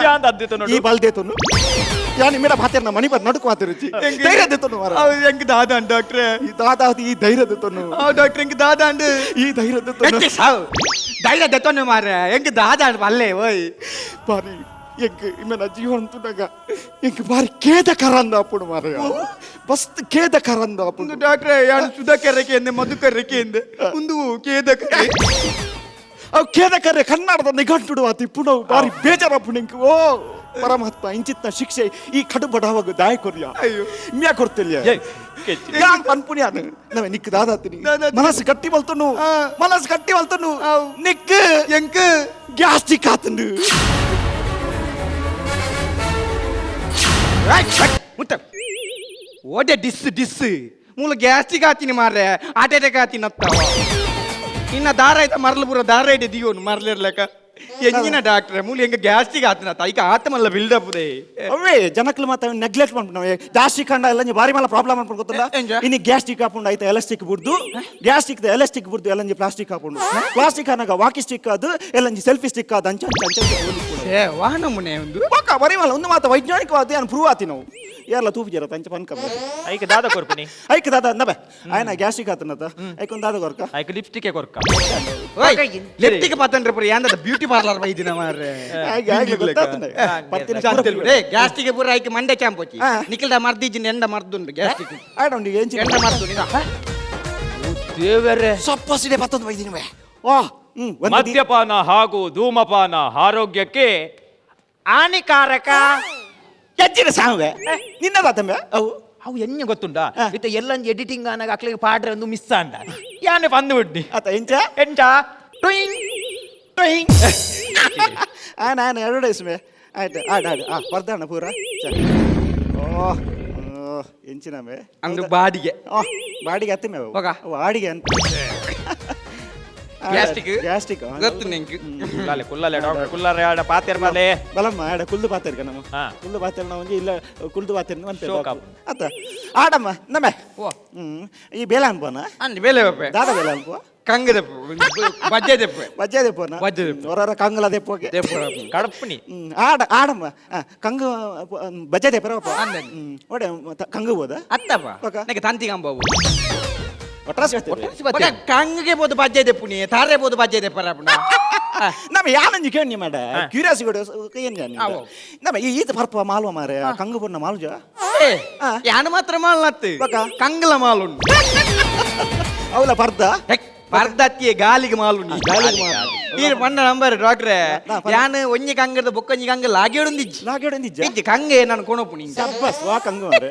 ಯಾನ್ ದದ್ದೆತನು? ಈ ಬಲ್ ದೇತನು ಯಾನ್ ಮೇಡ ಭಾತೇರ್ನ ಮಣಿ ಬರ್ ನಡುಕು ಮಾತಿರುಚಿ ಧೈರ್ಯ ದೆತ್ತನು ಮಾರ. ಹೌದು, ಎಂಕ್ ದಾದಾನ್ ಡಾಕ್ಟ್ರೆ? ಈ ದಾದಾ ಈ ಧೈರ್ಯ ದೆತ್ತನು. ಹೌದು ಡಾಕ್ಟ್ರೆ, ಎಂಕ್ ದಾದಾಂಡು? ಈ ಧೈರ್ಯ ದೆತ್ತನು. ಎಂಚೆ ಸಾವು ಧೈರ್ಯ ದೆತ್ತೊಂಡು ಮಾರ್ರೆ, ಎಂಕ್ ದಾದಾಂಡ್ ಪಲ್ಲೆ ಓಯ್. ಬಾರಿ ಎಂಕ್ ಇಮ್ಮೆನ ಜೀವನ ತುಡಗ ಎಂಕ್ ಬಾರಿ ಖೇದ ಕರಂದ ಅಪ್ಪುಡು ಮಾರಯ್ಯ, ಬಸ್ತ್ ಖೇದ ಕರಂದ ಅಪ್ಪುಡು. ಒಂದು ಡಾಕ್ಟ್ರೆ, ಯಾನ್ ಸುಧಾಕರ್ ಎಂದೆ ಮಧುಕರ್ ಎಂದೆ ಒಂದು ಖೇದಕರೆ. ಅವು ಖೇದ ಕರೆ ಕನ್ನಡದ ನಿಘಂಟುಡು ಆತ ಇಪ್ಪುಡು. ಬಾರಿ ಬೇಜಾರಪ್ಪುಡು ಎಂಕ್. ಓ ಪರಮಾತ್ಮ, ಇಂಚಿತ್ತ ಶಿಕ್ಷೆ ಈ ಕಡು ಬಡವಾಗ ದಾಯ ಕೊರ್ಯ. ಅಯ್ಯೋ. ಮ್ಯಾ ಕೊಡ್ತಿಲ್ಲ. ಯಾನ್ ಪನ್ಪುನಿ ಯಾನು ನವೆ ನಿಕ್ ದಾದಾತಿನಿ. ದಾದಾತಿನಿ. ಮನಸ್ಸು ಕಟ್ಟಿ ಬಲ್ತನು. ಮನಸ್ಸು ಕಟ್ಟಿ ಬಲ್ತನು. ನಿಕ್ ಎಂಕ್ ಗ್ಯಾಸ್ಟ್ರಿಕ್ ಆತಂಡು. ಮುಟ್ಟ ಓಡೆ ಡಿಸ್ ಡಿಸ್ ಮೂಲ ಗ್ಯಾಸ್ಟ್ರಿಕ್ ಆತೀನಿ ಮಾರ್ರೆ, ಹಾರ್ಟ್ ಅಟ್ಯಾಕ್ ಆತೀನಿ ಅತ್ತವ. ಇನ್ನ ದಾರ ಆಯ್ತಾ ಮರಲು ಪೂರ ದಾರ ಐತೆ ದಿಯೋನು ಮರಲಿರ್ಲಕ ಎಂಜಿನ ಡಾಕ್ಟ್ರೆ ಮೂಲ ಹೆಂಗ ಗ್ಯಾಸ್ಟ್ರಿಕ್ ಆತನ ಐಕ ಆತಮಲ್ಲ ಬಿಲ್ಡಪ್ they. ಅವೇ ಜನಕ್ಲು ಮಾತ್ರ ನೆಗ್ಲೆಕ್ಟ್ ಮಾಡ್ಬಿಟ್ಟು ಗ್ಯಾಸ್ಟ್ರಿಕ್ ಕಂಡ ಎಲ್ಲ ಬಾರಿ ಮಲ್ಲ ಪ್ರಾಬ್ಲಮ್ ಅನ್ಕೊಂಡು ಗೊತ್ತಲ್ಲ. ಎಂಜ? ಇನ್ನು ಗ್ಯಾಸ್ಟ್ರಿಕ್ ಹಾಕೊಂಡು ಆಯ್ತಾ ಎಲಾಸ್ಟಿಕ್ ಬುಡ್ದು, ಗ್ಯಾಸ್ಟ್ರಿಕ್ ಎಲಾಸ್ಟಿಕ್ ಬುಡ್ದು ಎಲ್ಲಂಜಿ ಪ್ಲಾಸ್ಟಿಕ್ ಹಾಕೊಂಡು, ಪ್ಲಾಸ್ಟಿಕ್ ಅನ್ನಾಗ ವಾಕಿ ಸ್ಟಿಕ್ ಅದು ಎಲ್ಲಂಜಿ ಸೆಲ್ಫಿ ಸ್ಟಿಕ್ ಅದು ಅಂಚ ಅಂಚ ಅಂಚ ಅಂಚ. ಏ ವಾಹನ ಮುನೆ ಒಂದು ಪಕ್ಕ ಬರಿ ಮಲ್ಲ ಒಂದು ಮಾತ ವೈಜ್ಞಾನಿಕವಾದ ಏನು ಪ್ರೂವ್ ಆತಿ ನಾವು ಎಲ್ಲ ತೂಪು ಜರ ತಂಚ ಪನ್ಕ. ಐಕ್ ದಾದ ಕೊರ್ಪುನಿ? ಐಕ್ ದಾದ ನಬೆ ಆಯ್ನ ಗ್ಯಾಸ್ಟ್ರಿಕ್ ಆತನತ ಐಕ್ ಒಂದು ದಾದ ಕೊರ್ಕ. ಐಕ್ ಲಿಪ್ಸ್ಟಿಕ್ ಕೊರ್ಕ. ಲಿಪ್ಟಿಕ್ ಪತ್ತಂಡ್ರೆ ಪೂರ ಯಾಂದದ ಬ್ಯೂಟಿ ಪಾರ್ಲರ್ ಬೈದಿನ ಮಾರ್ರೆ. ಆಯ್ಕೆ ಆಯ್ಕೆ ಗೊತ್ತಾತಂಡೆ ಪರ್ತಿನ. ಏ ಗ್ಯಾಸ್ಟ್ರಿಕ್ ಪೂರ ಐಕ್ ಮಂಡೆ ಕ್ಯಾಂಪ್ ಹೋಚಿ. ನಿಖಿಲ್ದ ಮರ್ದಿಜ್ಜಿನ ಎಂಡ ಮರ್ದುಂಡು ಗ್ಯಾಸ್ಟ್ರಿಕ್. ಆಯ್ತು ಎಂಚಿ ಎಂಡ ಮರ್ದು ನಿದ. ದೇವರೇ. ಸೊಪ್ಪಸಿದೆ ಪತ್ತೊಂದು ಬೈದಿನ ವಾ ಒಂದು ಮದ್ಯಪಾನ ಹಾಗೂ ಧೂಮಪಾನ ಆರೋಗ್ಯಕ್ಕೆ ಹಾನಿಕಾರಕ. ಎಜ್ಜಿನ ಸಾಂವೆ ನಿನ್ನದಾತಂಬೆ ಅವು. ಅವು ಎಣ್ಣೆ ಗೊತ್ತುಂಟಾ ಇತ್ತ ಎಲ್ಲಂಜಿ ಎಡಿಟಿಂಗ್ ಆನಾಗ ಅಕ್ಲಿಗೆ ಪಾಡ್ರೆ ಒಂದು ಮಿಸ್ ಅಂಡ ಯಾನೆ ಬಂದು ಬಿಡ್ನಿ. ಆತ ಎಂಚ? ಎಂಚ ಟುಯಿಂಗ್ ಟುಯಿಂಗ್. ನಾನು ಅಡ್ವರ್ಟೈಸ್ ಮೇ ಆಯ್ತು ಆಡ್ ಆಡ್ ಆ ಪರ್ದಾಣ ಪೂರ ಚ. ಓ ಓ, ಎಂಚಿನ ಮೇ. ಅಂದು ಬಾಡಿಗೆ. ಓ ಬಾಡಿಗೆ ಅತ್ತೆ ಮೇ. ಹೋಗ. ಅವು ಆಡಿಗೆ ಅಂತ ಗ್ಯಾಸ್ಟ್ರಿಕ್? ಗ್ಯಾಸ್ಟ್ರಿಕ್. ಗೊತ್ತು ನಿಂಗೆ. ಕುಲ್ಲಾಲೆ ಕುಲ್ಲಾಲೆ ಡಾಕ್ಟರ್ ಕುಲ್ಲಾರೆ ಆಡ ಪಾತೇರ್ ಮಾಲೆ. ಬಲಮ್ಮ ಆಡ ಕುಲ್ದು ಪಾತೇರ್ಗ ನಮ್ಮ. ಕುಲ್ದು ಪಾತೇರ್ ನಾವು ಒಂಜಿ ಇಲ್ಲ ಕುಲ್ದು ಪಾತೇರ್ ಅಂತ. ಶೋಕ್ ಆಪ್. ಅತ್ತ ಆಡಮ್ಮ ನಮ್ಮೆ. ಓ. ಈ ಬೇಲ ಅನ್ಬೋನ? ಅಂದ್ ಬೇಲೆ ಬಪ್ಪೆ. ದಾದ ಬೇಲ ಅನ್ಪೋ? ಕಂಗ ದೆಪ್ಪು ಬಜ್ಜೆ ದೆಪ್ಪು. ಬಜ್ಜೆ ದೆಪ್ಪೋನ? ಬಜ್ಜೆ ದೆಪ್ಪು. ಹೊರರ ಕಂಗಲ ದೆಪ್ಪೋಗೆ. ದೆಪ್ಪು. ಕಡಪುನಿ. ಆಡ ಆಡಮ್ಮ ಕಂಗು ಬಜ್ಜೆ ದೆಪ್ಪರಪ್ಪ. ಅಂದೆ. ಒಡೆ ಕಂಗು ಬೋದ? ಅತ್ತಪ್ಪ. ಬೊಕ? ನಂಗೆ ತಂತಿಗಂಬವು. ಒಟ್ರಾಸಿ ಬರ್ತೇವೆ. ಕಂಗೆ ಬೋದು ಬಜ್ಜೆ ದೆಪ್ಪುನಿ ತಾರೆ ಬೋದು ಬಜ್ಜೆ ದೆಪ್ಪರಪ್ಪಣ ನಮ್ಮ ಯಾನಂಜಿ ಕೇಳಿ ಮಾಡ ಕ್ಯೂರಿಯಾಸಿ ಕೊಡು ಏನು ನಮ್ಮ ಈತ ಪರ್ಪ ಮಾಲ್ವ ಮಾರೆ ಕಂಗು ಪೊನ್ನ ಮಾಲ್ಜ ಯಾನು ಮಾತ್ರ ಮಾಲ್ನತ್ತು ಕಂಗಲ ಮಾಲುಂಡು ಅವಲ ಪರ್ದ ಪರ್ದತ್ತಿಯೇ ಗಾಲಿಗೆ ಮಾಲು ನೀರು ಪಂಡ ನಂಬರ್ ಡಾಕ್ಟ್ರೆ ಯಾನು ಒಂಜಿ ಕಂಗದ ಬೊಕ್ಕೊಂಜಿ ಕಂಗ ಲಾಗೇಡೊಂದಿಜ್ಜಿ ಲಾಗೇಡೊಂದಿಜ್ಜಿ ಇಜ್ಜಿ ಕಂಗೆ ನಾನು ಕೊಣಪು ಸಬ್ಬಸ್ ವಾ ಕಂಗು ಮಾರೆ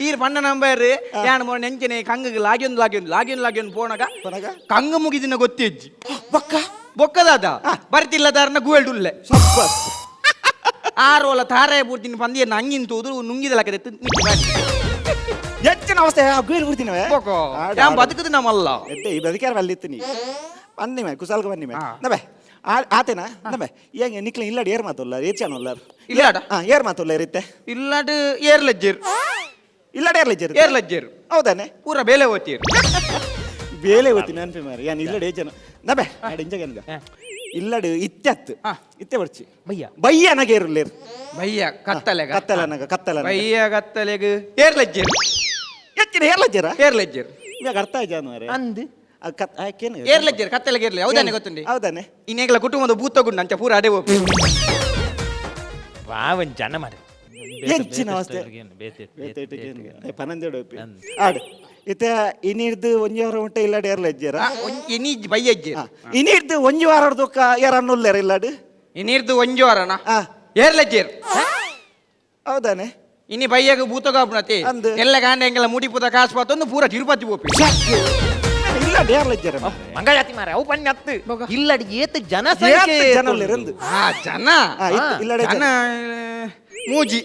ಈರು ಪಂಡ ನಂಬರ್ ಯಾನು ಮೊನ್ನೆ ನೆಂಚನೆ ಕಂಗಗೆ ಲಾಗ್ಯೊಂದು ಲಾಗ್ಯೊಂದು ಲಾಗ್ಯೊಂದು ಲಾಗ್ಯೊಂದು ಪೋಣಗ ಕಂಗ ಮುಗಿದಿನ ಗೊತ್ತಿಜ್ಜಿ ಬೊಕ್ಕ ಬೊಕ್ಕದಾದ ಬರ್ತಿಲ್ಲ ದಾರನ ಗುವೆಲ್ಡುಲ್ಲೆ ಸಬ್ಬಸ್ ಆರೋಲ ತಾರಾಯ ಪೂರ್ತಿನ ಪಂದಿಯ ನಂಗಿನ ತೂದು ನುಂಗಿದ ಲಕ್ಕದೆ ಹೆಚ್ಚಿನ ಅವಸ್ಥೆ ಗುವೆಲ್ ಬಿಡ್ತೀನವೆ ಯಾನ್ ಬದುಕುದು ನಮ್ಮಲ್ಲ ಎಡ್ಡೆ ಈ ಬದುಕ್ಯಾರ ಅಲ್ಲಿತ್ತೀನಿ ಬನ್ನಿ ಕುಸಾಲ್ಗ ಬನ್ನಿ ನಬೆ ಆತೇನಾ ನಬೆ ಏಂಗೆ ನಿಕ್ಲ ಇಲ್ಲಾಡ್ ಏರ್ ಮಾತುಲ್ಲ ಏರ್ಚಾನ ಉಲ್ಲಾರ್ ಇಲ್ಲಾಡ ಏರ್ ಮಾತುಲ್ಲ ಇರುತ್ತೆ ಇಲ್ಲಾಡ್ ಏರ್ಲಜ್ಜೇರು ಇಲ್ಲಾಡ್ ಏರ್ಲಜ್ಜೇರು ಏರ್ಲಜ್ಜೇರು ಹೌದಾನೆ ಪೂರ ಬೇಲೆ ಓತೀರು ಬೇಲೆ ಓತೀನಿ ಅನ್ಪಿ ಮಾರಿ ಯಾನ್ ಇಲ್ಲಡ್ ಏಜನ ನಬೆ ಆಡ ಇಂಜಗನ್ಗ ಇಲ್ಲಡು ಇತ್ತೆತ್ತು ಇತ್ತೆ ಬರ್ಚಿ ಬಯ್ಯ ಬಯ್ಯ ನನಗೆ ಏರುಲ್ಲೇರು ಬಯ್ಯ ಕತ್ತಲೆಗ ಕತ್ತಲನಗ ಕತ್ತಲ ಬಯ್ಯ ಕತ್ತಲೆಗ ಏರ್ಲಜ್ಜೇರು ಹೆಚ್ಚಿನ ಏರ್ಲಜ್ಜೇರ ಏರ್ಲಜ್ಜೇರು ಇವಾಗ ಅರ್ಥ ಆಯ್ತು ಮಾರೆ ಅಂದ್ ಏರ್ಲಜ್ಜೇರು ಕತ್ತಲೆಗೆ ಏರ್ಲಿ ಹೌದಾನೆ ಗೊತ್ತುಂಡಿ ಹೌದಾನೆ ಇನ್ನೇಗ್ಲ ಕುಟುಂಬದ ಭೂತಗುಂಡು ಅಂಚ ಪೂರ ಅಡೆ ಹೋಗಿ ವಾವನ್ ಜನ ಮಾರೆ ಹೆಚ್ಚಿನ ಅವಸ್ಥೆ ಪನ್ನೊಂದೇಡು ಆಡು ಇತ್ತೆ ಇನಿರ್ದು ಒಂಜಿ ವಾರ ಉಂಟೆ ಇಲ್ಲಾಡು ಏರ್ಲಜ್ಜೇರ ಇನಿ ಬಯ್ಯಜ್ಜೇರು ಇನಿರ್ದು ಒಂಜಿ ವಾರ ದೊಕ್ಕ ಏರನ್ನುಲ್ಲೇರ ಇಲ್ಲಾಡು ಇನಿರ್ದು ಒಂಜಿ ವಾರನ ಏರ್ಲಜ್ಜೇರು ಹೌದಾನೆ ಇನಿ ಬಯ್ಯಗ ಭೂತಗಾಪುನತೆ ಎಲ್ಲ ಗಾಂಡ ಎಂಗೆಲ್ಲ ಮುಡಿ ಪೂತ ಕಾಸು ಪಾತೊಂದು ಪೂರ ತಿರುಪತಿ ಪೋಪಿ ಇಲ್ಲ ಡೇರ್ಲಜ್ಜೇರ ಮಂಗಳಾತಿ ಮಾರೆ ಅವು ಪನ್ನಿ ಅತ್ತು ಇಲ್ಲಡಿ ಏತ್ ಜನ ಸಂಖ್ಯೆ ಜನ ಉಲ್ಲೇರಂದು ಆ ಜನ ಇಲ್ಲಡೆ ಜನ ಮೂಜಿ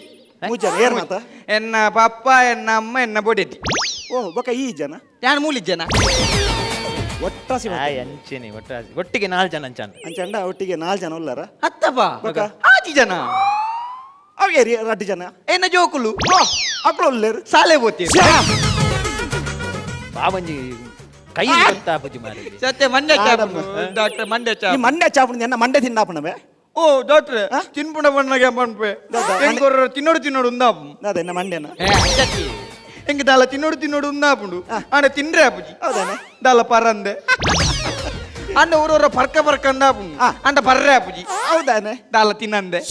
ಮೂಜಿ ಜನ ಏರ್ ಮಾತ ಎನ್ನ ಪಪ್ಪ ಎನ್ನ ಅಮ್ಮ ಎನ್ನ ಬೊಡೆತಿ ಓ ಬೊಕ ಈ ಜನ ಯಾನ್ ಮೂಲಿ ಜನ ಒಟ್ಟಾಸಿ ಅಂಚೆನೆ ಒಟ್ಟಾಸಿ ಒಟ್ಟಿಗೆ ನಾಲ್ ಜನ ಅಂಚಾನ ಅಂಚಂಡ ಒಟ್ಟಿಗೆ ನಾಲ್ ಜನ ಉಲ್ಲಾರ ಅತ್ತಪ್ಪ ಆಜಿ ಜನ ಅವೆ ರಡ್ಡು ಜನ ಎನ್ನ ಜೋಕುಲು ಅಕ್ಳು ಉಲ್ಲೇರು ಸಾಲೆ ಬೋತಿ ಬಾವಂಜಿ ಕೈ ಗೊತ್ತಾಪುಜಿ ಮಾರೆ ಸತ್ಯ ಮಂಡ್ಯ ಚಾಪುಂಡು ಡಾಕ್ಟರ್ ಮಂಡ್ಯ ಈ ಚಾಪು ಮಂಡ್ಯ ಚಾಪುಂಡು ಎನ್ನ ಮಂಡ್ಯ ತಿಂಡಾಪಣವೆ ಓ ಡಾಕ್ಟ್ರೆ ತಿನ್ಪುಣ ಬಣ್ಣಗೆ ಪನ್ಪೆ ಎಂಕೊರ ತಿನ್ನೋಡು ತಿನ್ನೋಡು ಉಂದಾಪು ಅದೇ ಎನ್ನ ಮಂಡ್ಯನ ಎಂಗೆ ದಾಲ ತಿನ್ನೋಡು ತಿನ್ನೋಡು ಉಂದಾಪುಂಡು ಆಂಡ ತಿಂಡ್ರೆ ಆಪುಜಿ ಹೌದಾನೆ ದಾಲ ಪರಂದೆ ಅಂಡ ಊರವರ ಪರ್ಕ ಪರ್ಕ ಅಂದಾಪುಂಡು ಅಂಡ ಪರ್ರೆ ಆಪುಜಿ ಹೌದಾನೆ ದಾಲ ತಿನ್ನಂದೆ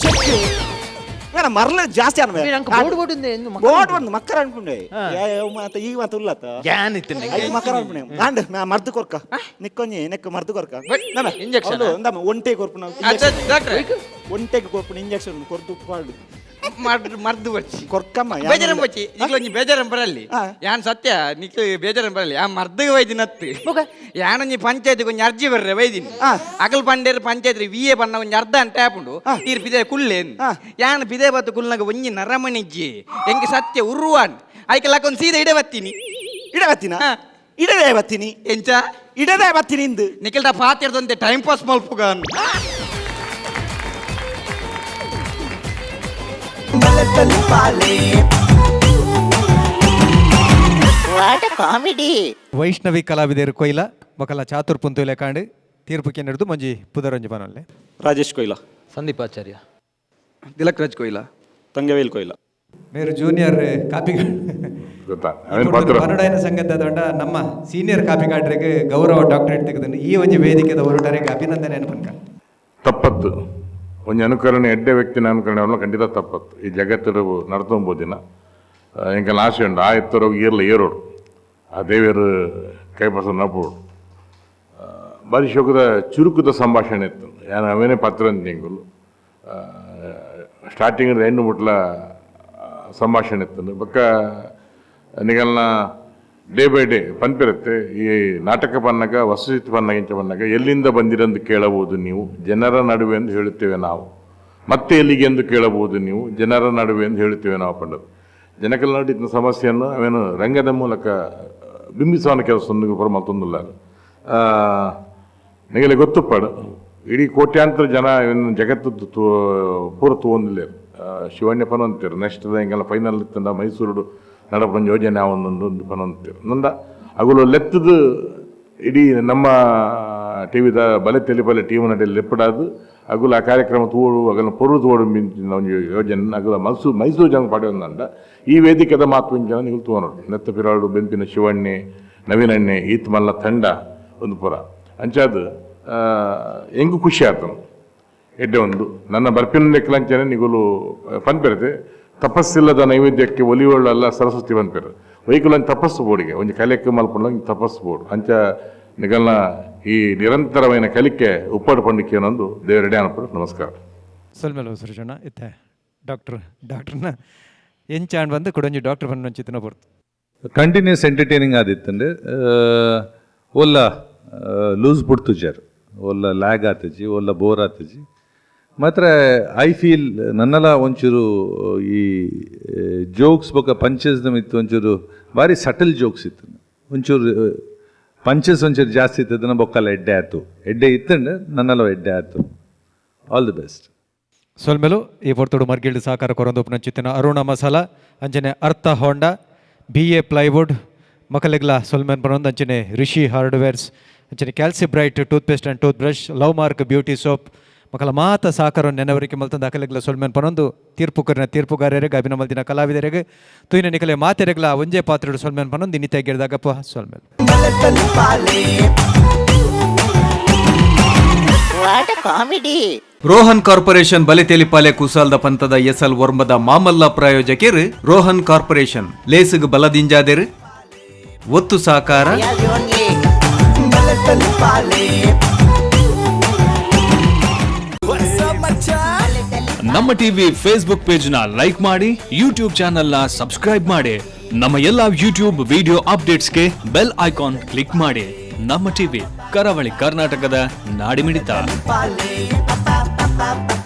ಬೇಡ ಮರ್ಲ ಜಾಸ್ತಿ ಅನ್ವೆ ಬೋರ್ಡ್ ಬೋರ್ಡ್ ಬೋರ್ಡ್ ಒಂದು ಮಕ್ಕರ ಅನ್ಕೊಂಡೆ ಮಾತ ಈ ಮಾತು ಉಲ್ಲತ್ತ ಯಾನ್ ಇತ್ತು ಐದು ಮಕ್ಕರ ಅನ್ಕೊಂಡೆ ಆಂಡ್ ನಾ ಮರ್ದು ಕೊರ್ಕ ನಿಕ್ಕೊಂಜಿ ನೆಕ್ ಮರ್ದು ಕೊರ್ಕ ಇಂಜೆಕ್ಷನ್ ಅಂದಮ್ಮ ಒಂಟೆ ಕೊರ್ಪುನ ಡಾಕ್ಟ್ರೆ ಒಂಟೆಗೆ ಕೊರ್ಪುನ ಇಂಜೆಕ್ಷನ್ ಕೊರ್ದು ಪಾಡು ಮರ್ದು ಬಚ್ಚಿ ಕೊರ್ಕಮ್ಮ ಬೇಜಾರಂ ಬಚ್ಚಿ ಈಗಲೊಂಜಿ ಬೇಜಾರಂ ಬರಲಿ ಯಾನ್ ಸತ್ಯ ನಿಕ್ ಬೇಜಾರಂ ಬರಲಿ ಆ ಮರ್ದಗ ವೈದಿನತ್ತು ಯಾನೊಂಜಿ ಪಂಚಾಯತ್ ಒಂಜಿ ಅರ್ಜಿ ಬರ್ರೆ ವೈದಿನಿ ಅಗಲ್ ಪಂಡೇರ್ ಪಂಚಾಯತ್ ವಿ ಎ ಪನ್ನ ಒಂಜಿ ಅರ್ಧ ಅಂಟೆ ಆಪುಂಡು ಈರ್ ಪಿದೆ ಕುಲ್ಲೇನ್ ಯಾನ್ ಪಿದೆ ಬತ್ತು ಕುಲ್ನಾಗ ಒಂಜಿ ನರಮಣಿಜ್ಜಿ ಎಂಗೆ ಸತ್ಯ ಉರುವಾನ್ ಐಕೆ ಲಕ್ಕೊಂದು ಸೀದಾ ಇಡೆ ಬತ್ತೀನಿ ಇಡೆ ಬತ್ತೀನ ಇಡದೆ ಬತ್ತೀನಿ ಎಂಚ ಇಡದೆ ಬತ್ತೀನಿ ಇಂದು ನಿಖಿಲ್ದ ಪಾತಿರ್ದಂತೆ ಟೈಮ್ ಪಾಸ್ ಮಲ್ಪುಗ what comedy. Vaishnavi ಕಲಾವಿದರು ಕೊಯ್ಲ ಮೊಕಲ ಚಾತುರ್ ಪುಂತು ಲೆಕಾಂಡು ತೀರ್ಪು ಕೆನ್ನಿಡ್ದು ಮಂಜಿ ಪುದರಂಜಿ ಪನಲ್ಲೆ. ರಾಜೇಶ್ ಕೊಯ್ಲ, ಸಂದೀಪ್ ಆಚಾರ್ಯ, ತಿಲಕ್ ರಾಜ್ ಕೊಯ್ಲ, ತಂಗವೇಲ್ ಕೊಯ್ಲ. ಮೇರು ಜೂನಿಯರ್ ಕಾಪಿ ಕನ್ನಡ ಸಂಗತ ದೊಡ್ಡ ನಮ್ಮ ಸೀನಿಯರ್ ಕಾಪಿಗಾಡ್ರಿಗೆ ಗೌರವ ಡಾಕ್ಟರೇಟ್ ತೆಗೆದು ಈ ಒಂಜಿ ವೇದಿಕೆದ ಹೊರಟರಿಗೆ ಅಭಿನಂದನೆ ಪನ್ಕ. ತಪ್ಪತ್ತು ಒಂಜಿ ಅನುಕರಣೆ ಎಡ್ಡೆ ವ್ಯಕ್ತಿನ ಅನುಕರಣೆ ಅವನು ಖಂಡಿತ ತಪ್ಪತ್ತು. ಈ ಜಗತ್ತಿನ ನಡ್ತೊಂಬೋದಿನ ಎಂಕಲ್ ಆಸೆ ಉಂಡು ಆ ಎತ್ತರೋಗಿ ಏರ್ಲ ಏರೋಡು ಆ ದೇವಿಯರು ಕೈಪಸ ನಪೋಡು ಬಾರಿ ಶೋಕದ ಚುರುಕುದ ಸಂಭಾಷಣೆ ಇತ್ತು. ಯಾನ್ ಅವೇನೇ ಪಾತ್ರ ಅಂತ ಎಂಕುಲು ಸ್ಟಾರ್ಟಿಂಗ್ ಹೆಣ್ಣು ಮುಟ್ಲ ಸಂಭಾಷಣೆ ಇತ್ತು. ಬೊಕ್ಕ ನಿಗಲ್ನ ಡೇ ಬೈ ಡೇ ಪನ್ಪಿರುತ್ತೆ ಈ ನಾಟಕ ಪನ್ನಾಗ ವಸ್ತುಸ್ಥಿತಿ ಪನ್ನಾಗ ಇಂಚ ಪನ್ನಾಗ ಎಲ್ಲಿಂದ ಬಂದಿರಂದು ಕೇಳಬಹುದು ನೀವು, ಜನರ ನಡುವೆ ಎಂದು ಹೇಳುತ್ತೇವೆ ನಾವು, ಮತ್ತೆ ಎಲ್ಲಿಗೆ ಎಂದು ಕೇಳಬಹುದು ನೀವು, ಜನರ ನಡುವೆ ಎಂದು ಹೇಳುತ್ತೇವೆ ನಾವು ಪಂಡದು ಜನಕಲ್ ನಡುವೆ ಇದ್ದ ಸಮಸ್ಯೆಯನ್ನು ಅವೇನು ರಂಗದ ಮೂಲಕ ಬಿಂಬಿಸುವನ ಕೆಲಸ ಮತ್ತೊಂದಿಲ್ಲ. ನಿಗಲೆ ಗೊತ್ತುಪ್ಪಾಡು ಇಡೀ ಕೋಟ್ಯಾಂತರ ಜನ ಇವನ್ ಜಗತ್ತು ಪೂರ ತೂವೊಂದಿಲ್ಲ. ಶಿವಣ್ಯ ಪನೊಂತೀರು ನೆಕ್ಸ್ಟ್ ಹಿಂಗೆಲ್ಲ ಫೈನಲ್ ಇತ್ತಂದ ಮೈಸೂರು ನಡಪನ ಯೋಜನೆ ಒಂದೊಂದು ಪನೊಂತೀರು ನಂದ ಅಗುಲು ಲೆತ್ತದು ಇಡೀ ನಮ್ಮ ಟಿ ವಿದ ಬಲೆ ತೆಲಿಪಲೆ ಟೀಮ್ ನಡೆ ಲೆಪ್ಪಡಾದು ಅಗುಲ ಆ ಕಾರ್ಯಕ್ರಮ ತೋಡು ಅಗಲ ಪೊರು ತೋಡು ಮಿಂಚಿನ ಒಂದು ಯೋಜನೆ ಅಗಲ ಮೈಸೂರು ಮೈಸೂರು ಜನ ಪಡೆಯೊಂದಂಡ ಈ ವೇದಿಕೆದ ಮಾತು ಜನ ನೀವು ತೋನೋಡು ನೆತ್ತ ಪಿರಾಡು ಬೆಂಪಿನ ಶಿವಣ್ಣೆ ನವೀನಣ್ಣೆ ಈತ್ ಮಲ್ಲ ತಂಡ ಒಂದು ಪುರ ಅಂಚಾದು ಎಂಕ್ ಖುಷಿ ಆತನು ಎಡ್ಡೆ ಒಂದು ನನ್ನ ಬರ್ಪಿನ ಲೆಕ್ಕಲಂಚನೆ ನಿಗುಲು ಪನ್ಪೆರತೆ ತಪಸ್ಸಿಲ್ಲದ ನೈವೇದ್ಯಕ್ಕೆ ಒಲಿಯೋಳಲ್ಲ ಸರಸ್ವತಿ ಪನ್ಪೆರು ವೈಕುಲನ್ ತಪಸ್ಸು ಬೋಡಿಗೆ ಒಂಜಿ ಕಲೆಕ್ ಮಲ್ಪುಂಡ ತಪಸ್ಸು ಬೋಡು ಅಂಚ ನಿಗಲ್ನ ಈ ನಿರಂತರమైన ಕಲಿಕೆ ಉಪ್ಪಾಡು ಪಂಡಿಕೆ ಅನ್ನೊಂದು ದೇವರೆಡೆ ಅನ್ಪಡು. ನಮಸ್ಕಾರ. ಸೊಲ್ಮೆಲು ಸುರೇಶಣ್ಣ. ಇತ್ತೆ ಡಾಕ್ಟ್ರ್ ಡಾಕ್ಟ್ರನ್ನ ಎಂಚಾಂಡ್ ಬಂದು ಕುಡೊಂಜಿ ಡಾಕ್ಟರ್ ಬಂದು ಚಿತ್ತನ ಬರ್ತು. ಕಂಟಿನ್ಯೂಸ್ ಎಂಟರ್ಟೈನಿಂಗ್ ಆದಿತ್ತಂಡೆ ಓಲ್ಲ ಲೂಸ್ ಬುಡ್ತುಜಾರ್, ಓಲ್ಲ ಲ್ಯಾಗ್ ಆತಜಿ, ಓಲ್ಲ ಬೋರ್ ಆತಜಿ. ಮಾತ್ರ I feel ನನ್ನಲ ಒಂಚೂರು ಈ ಜೋಕ್ಸ್ ಬೊಕ್ಕ ಪಂಚಸ್ ಇತ್ತು, ಒಂಚೂರು ಭಾರಿ ಸಟಲ್ ಜೋಕ್ಸ್ ಇತ್ತು, ಒಂಚೂರು ಪಂಚಸ್ ಒಂಚೂರು ಜಾಸ್ತಿ ಇತ್ತದನ್ನ ಬೊಕ್ಕಲ್ಲ ಎಡ್ಡೆ ಆಯ್ತು, ಎಡ್ಡೆ ಇತ್ತಂಡೆ ನನ್ನಲ್ಲ ಎಡ್ಡೆ ಆಯ್ತು. All the best. ಸೊಲ್ಮೆಲು ಈ ಪೊರ್ತುಡು ಮರ್ಗಿಲ್ಡ್ ಸಹಕಾರ ಕೊರೊಂದು ಚಿತ್ತಿನ ಅರುಣ ಮಸಾಲ ಅಂಚನೆ ಅರ್ಥ ಹೋಂಡಾ ಬಿ ಎ ಪ್ಲೈವುಡ್ ಮಕ್ಕಳಿಗ್ಲ ಸೊಲ್ಮೆನ್ ಬರೋದು ಅಂಚನೆ ರಿಷಿ ಹಾರ್ಡ್ವೇರ್ಸ್ ಅಂಚನೆ Calci Bright tooth paste and tooth brush love mark beauty soap ಮಕ್ಕಳ ಮಾತ ಸಹಕಾರ ನೆನವರಿಕೆ ಮಲ್ತಂದು ಅಕಲೆಗ್ಲ ಸೊಲ್ಮೆನ್ ಪನೊಂದು ತೀರ್ಪು ಕರಿನ ತೀರ್ಪುಗಾರರಿಗೆ ಅಭಿನಮಲ್ದಿನ ಕಲಾವಿದರಿಗೆ ತುಯಿನ ನಿಕಲೆ ಮಾತೆರೆಗ್ಲ ಒಂಜೇ ಪಾತ್ರೆಡು ಸೊಲ್ಮೆನ್ ಪನೊಂದು ಇನ್ನಿತ ಗಿರ್ದಾಗಪ್ಪ ಸೊಲ್ಮೆಲ್. What a comedy. Rohan corporation ಬಲೆತೇಲಿಪಾಲೆ ಕುಸಾಲ್ದ ಪಂತದ ಎಸಲ್ ಒರ್ಂಬದ ಮಾಮಲ್ಲ ಪ್ರಾಯೋಜಕಿರ್ ರೋಹನ್ ಕಾರ್ಪೊರೇಷನ್ ಲೇಸುಗ್ ಬಲದಿಂಜಾದೆರ್ ಒತ್ತು ಸಾಕಾರ. ನಮ್ಮ ಟಿವಿ ಫೇಸ್ಬುಕ್ ಪೇಜ್ ನ ಲೈಕ್ ಮಾಡಿ, ಯೂಟ್ಯೂಬ್ ಚಾನೆಲ್ ನ ಸಬ್ಸ್ಕ್ರೈಬ್ ಮಾಡಿ, ನಮ್ಮ ಎಲ್ಲಾ ಯೂಟ್ಯೂಬ್ ವಿಡಿಯೋ ಅಪ್ಡೇಟ್ಸ್ಗೆ ಬೆಲ್ ಐಕಾನ್ ಕ್ಲಿಕ್ ಮಾಡಿ. ನಮ್ಮ ಟಿವಿ, ಕರಾವಳಿ ಕರ್ನಾಟಕದ ನಾಡಿಮಿಡಿತ. Pa, pa, pa, pa.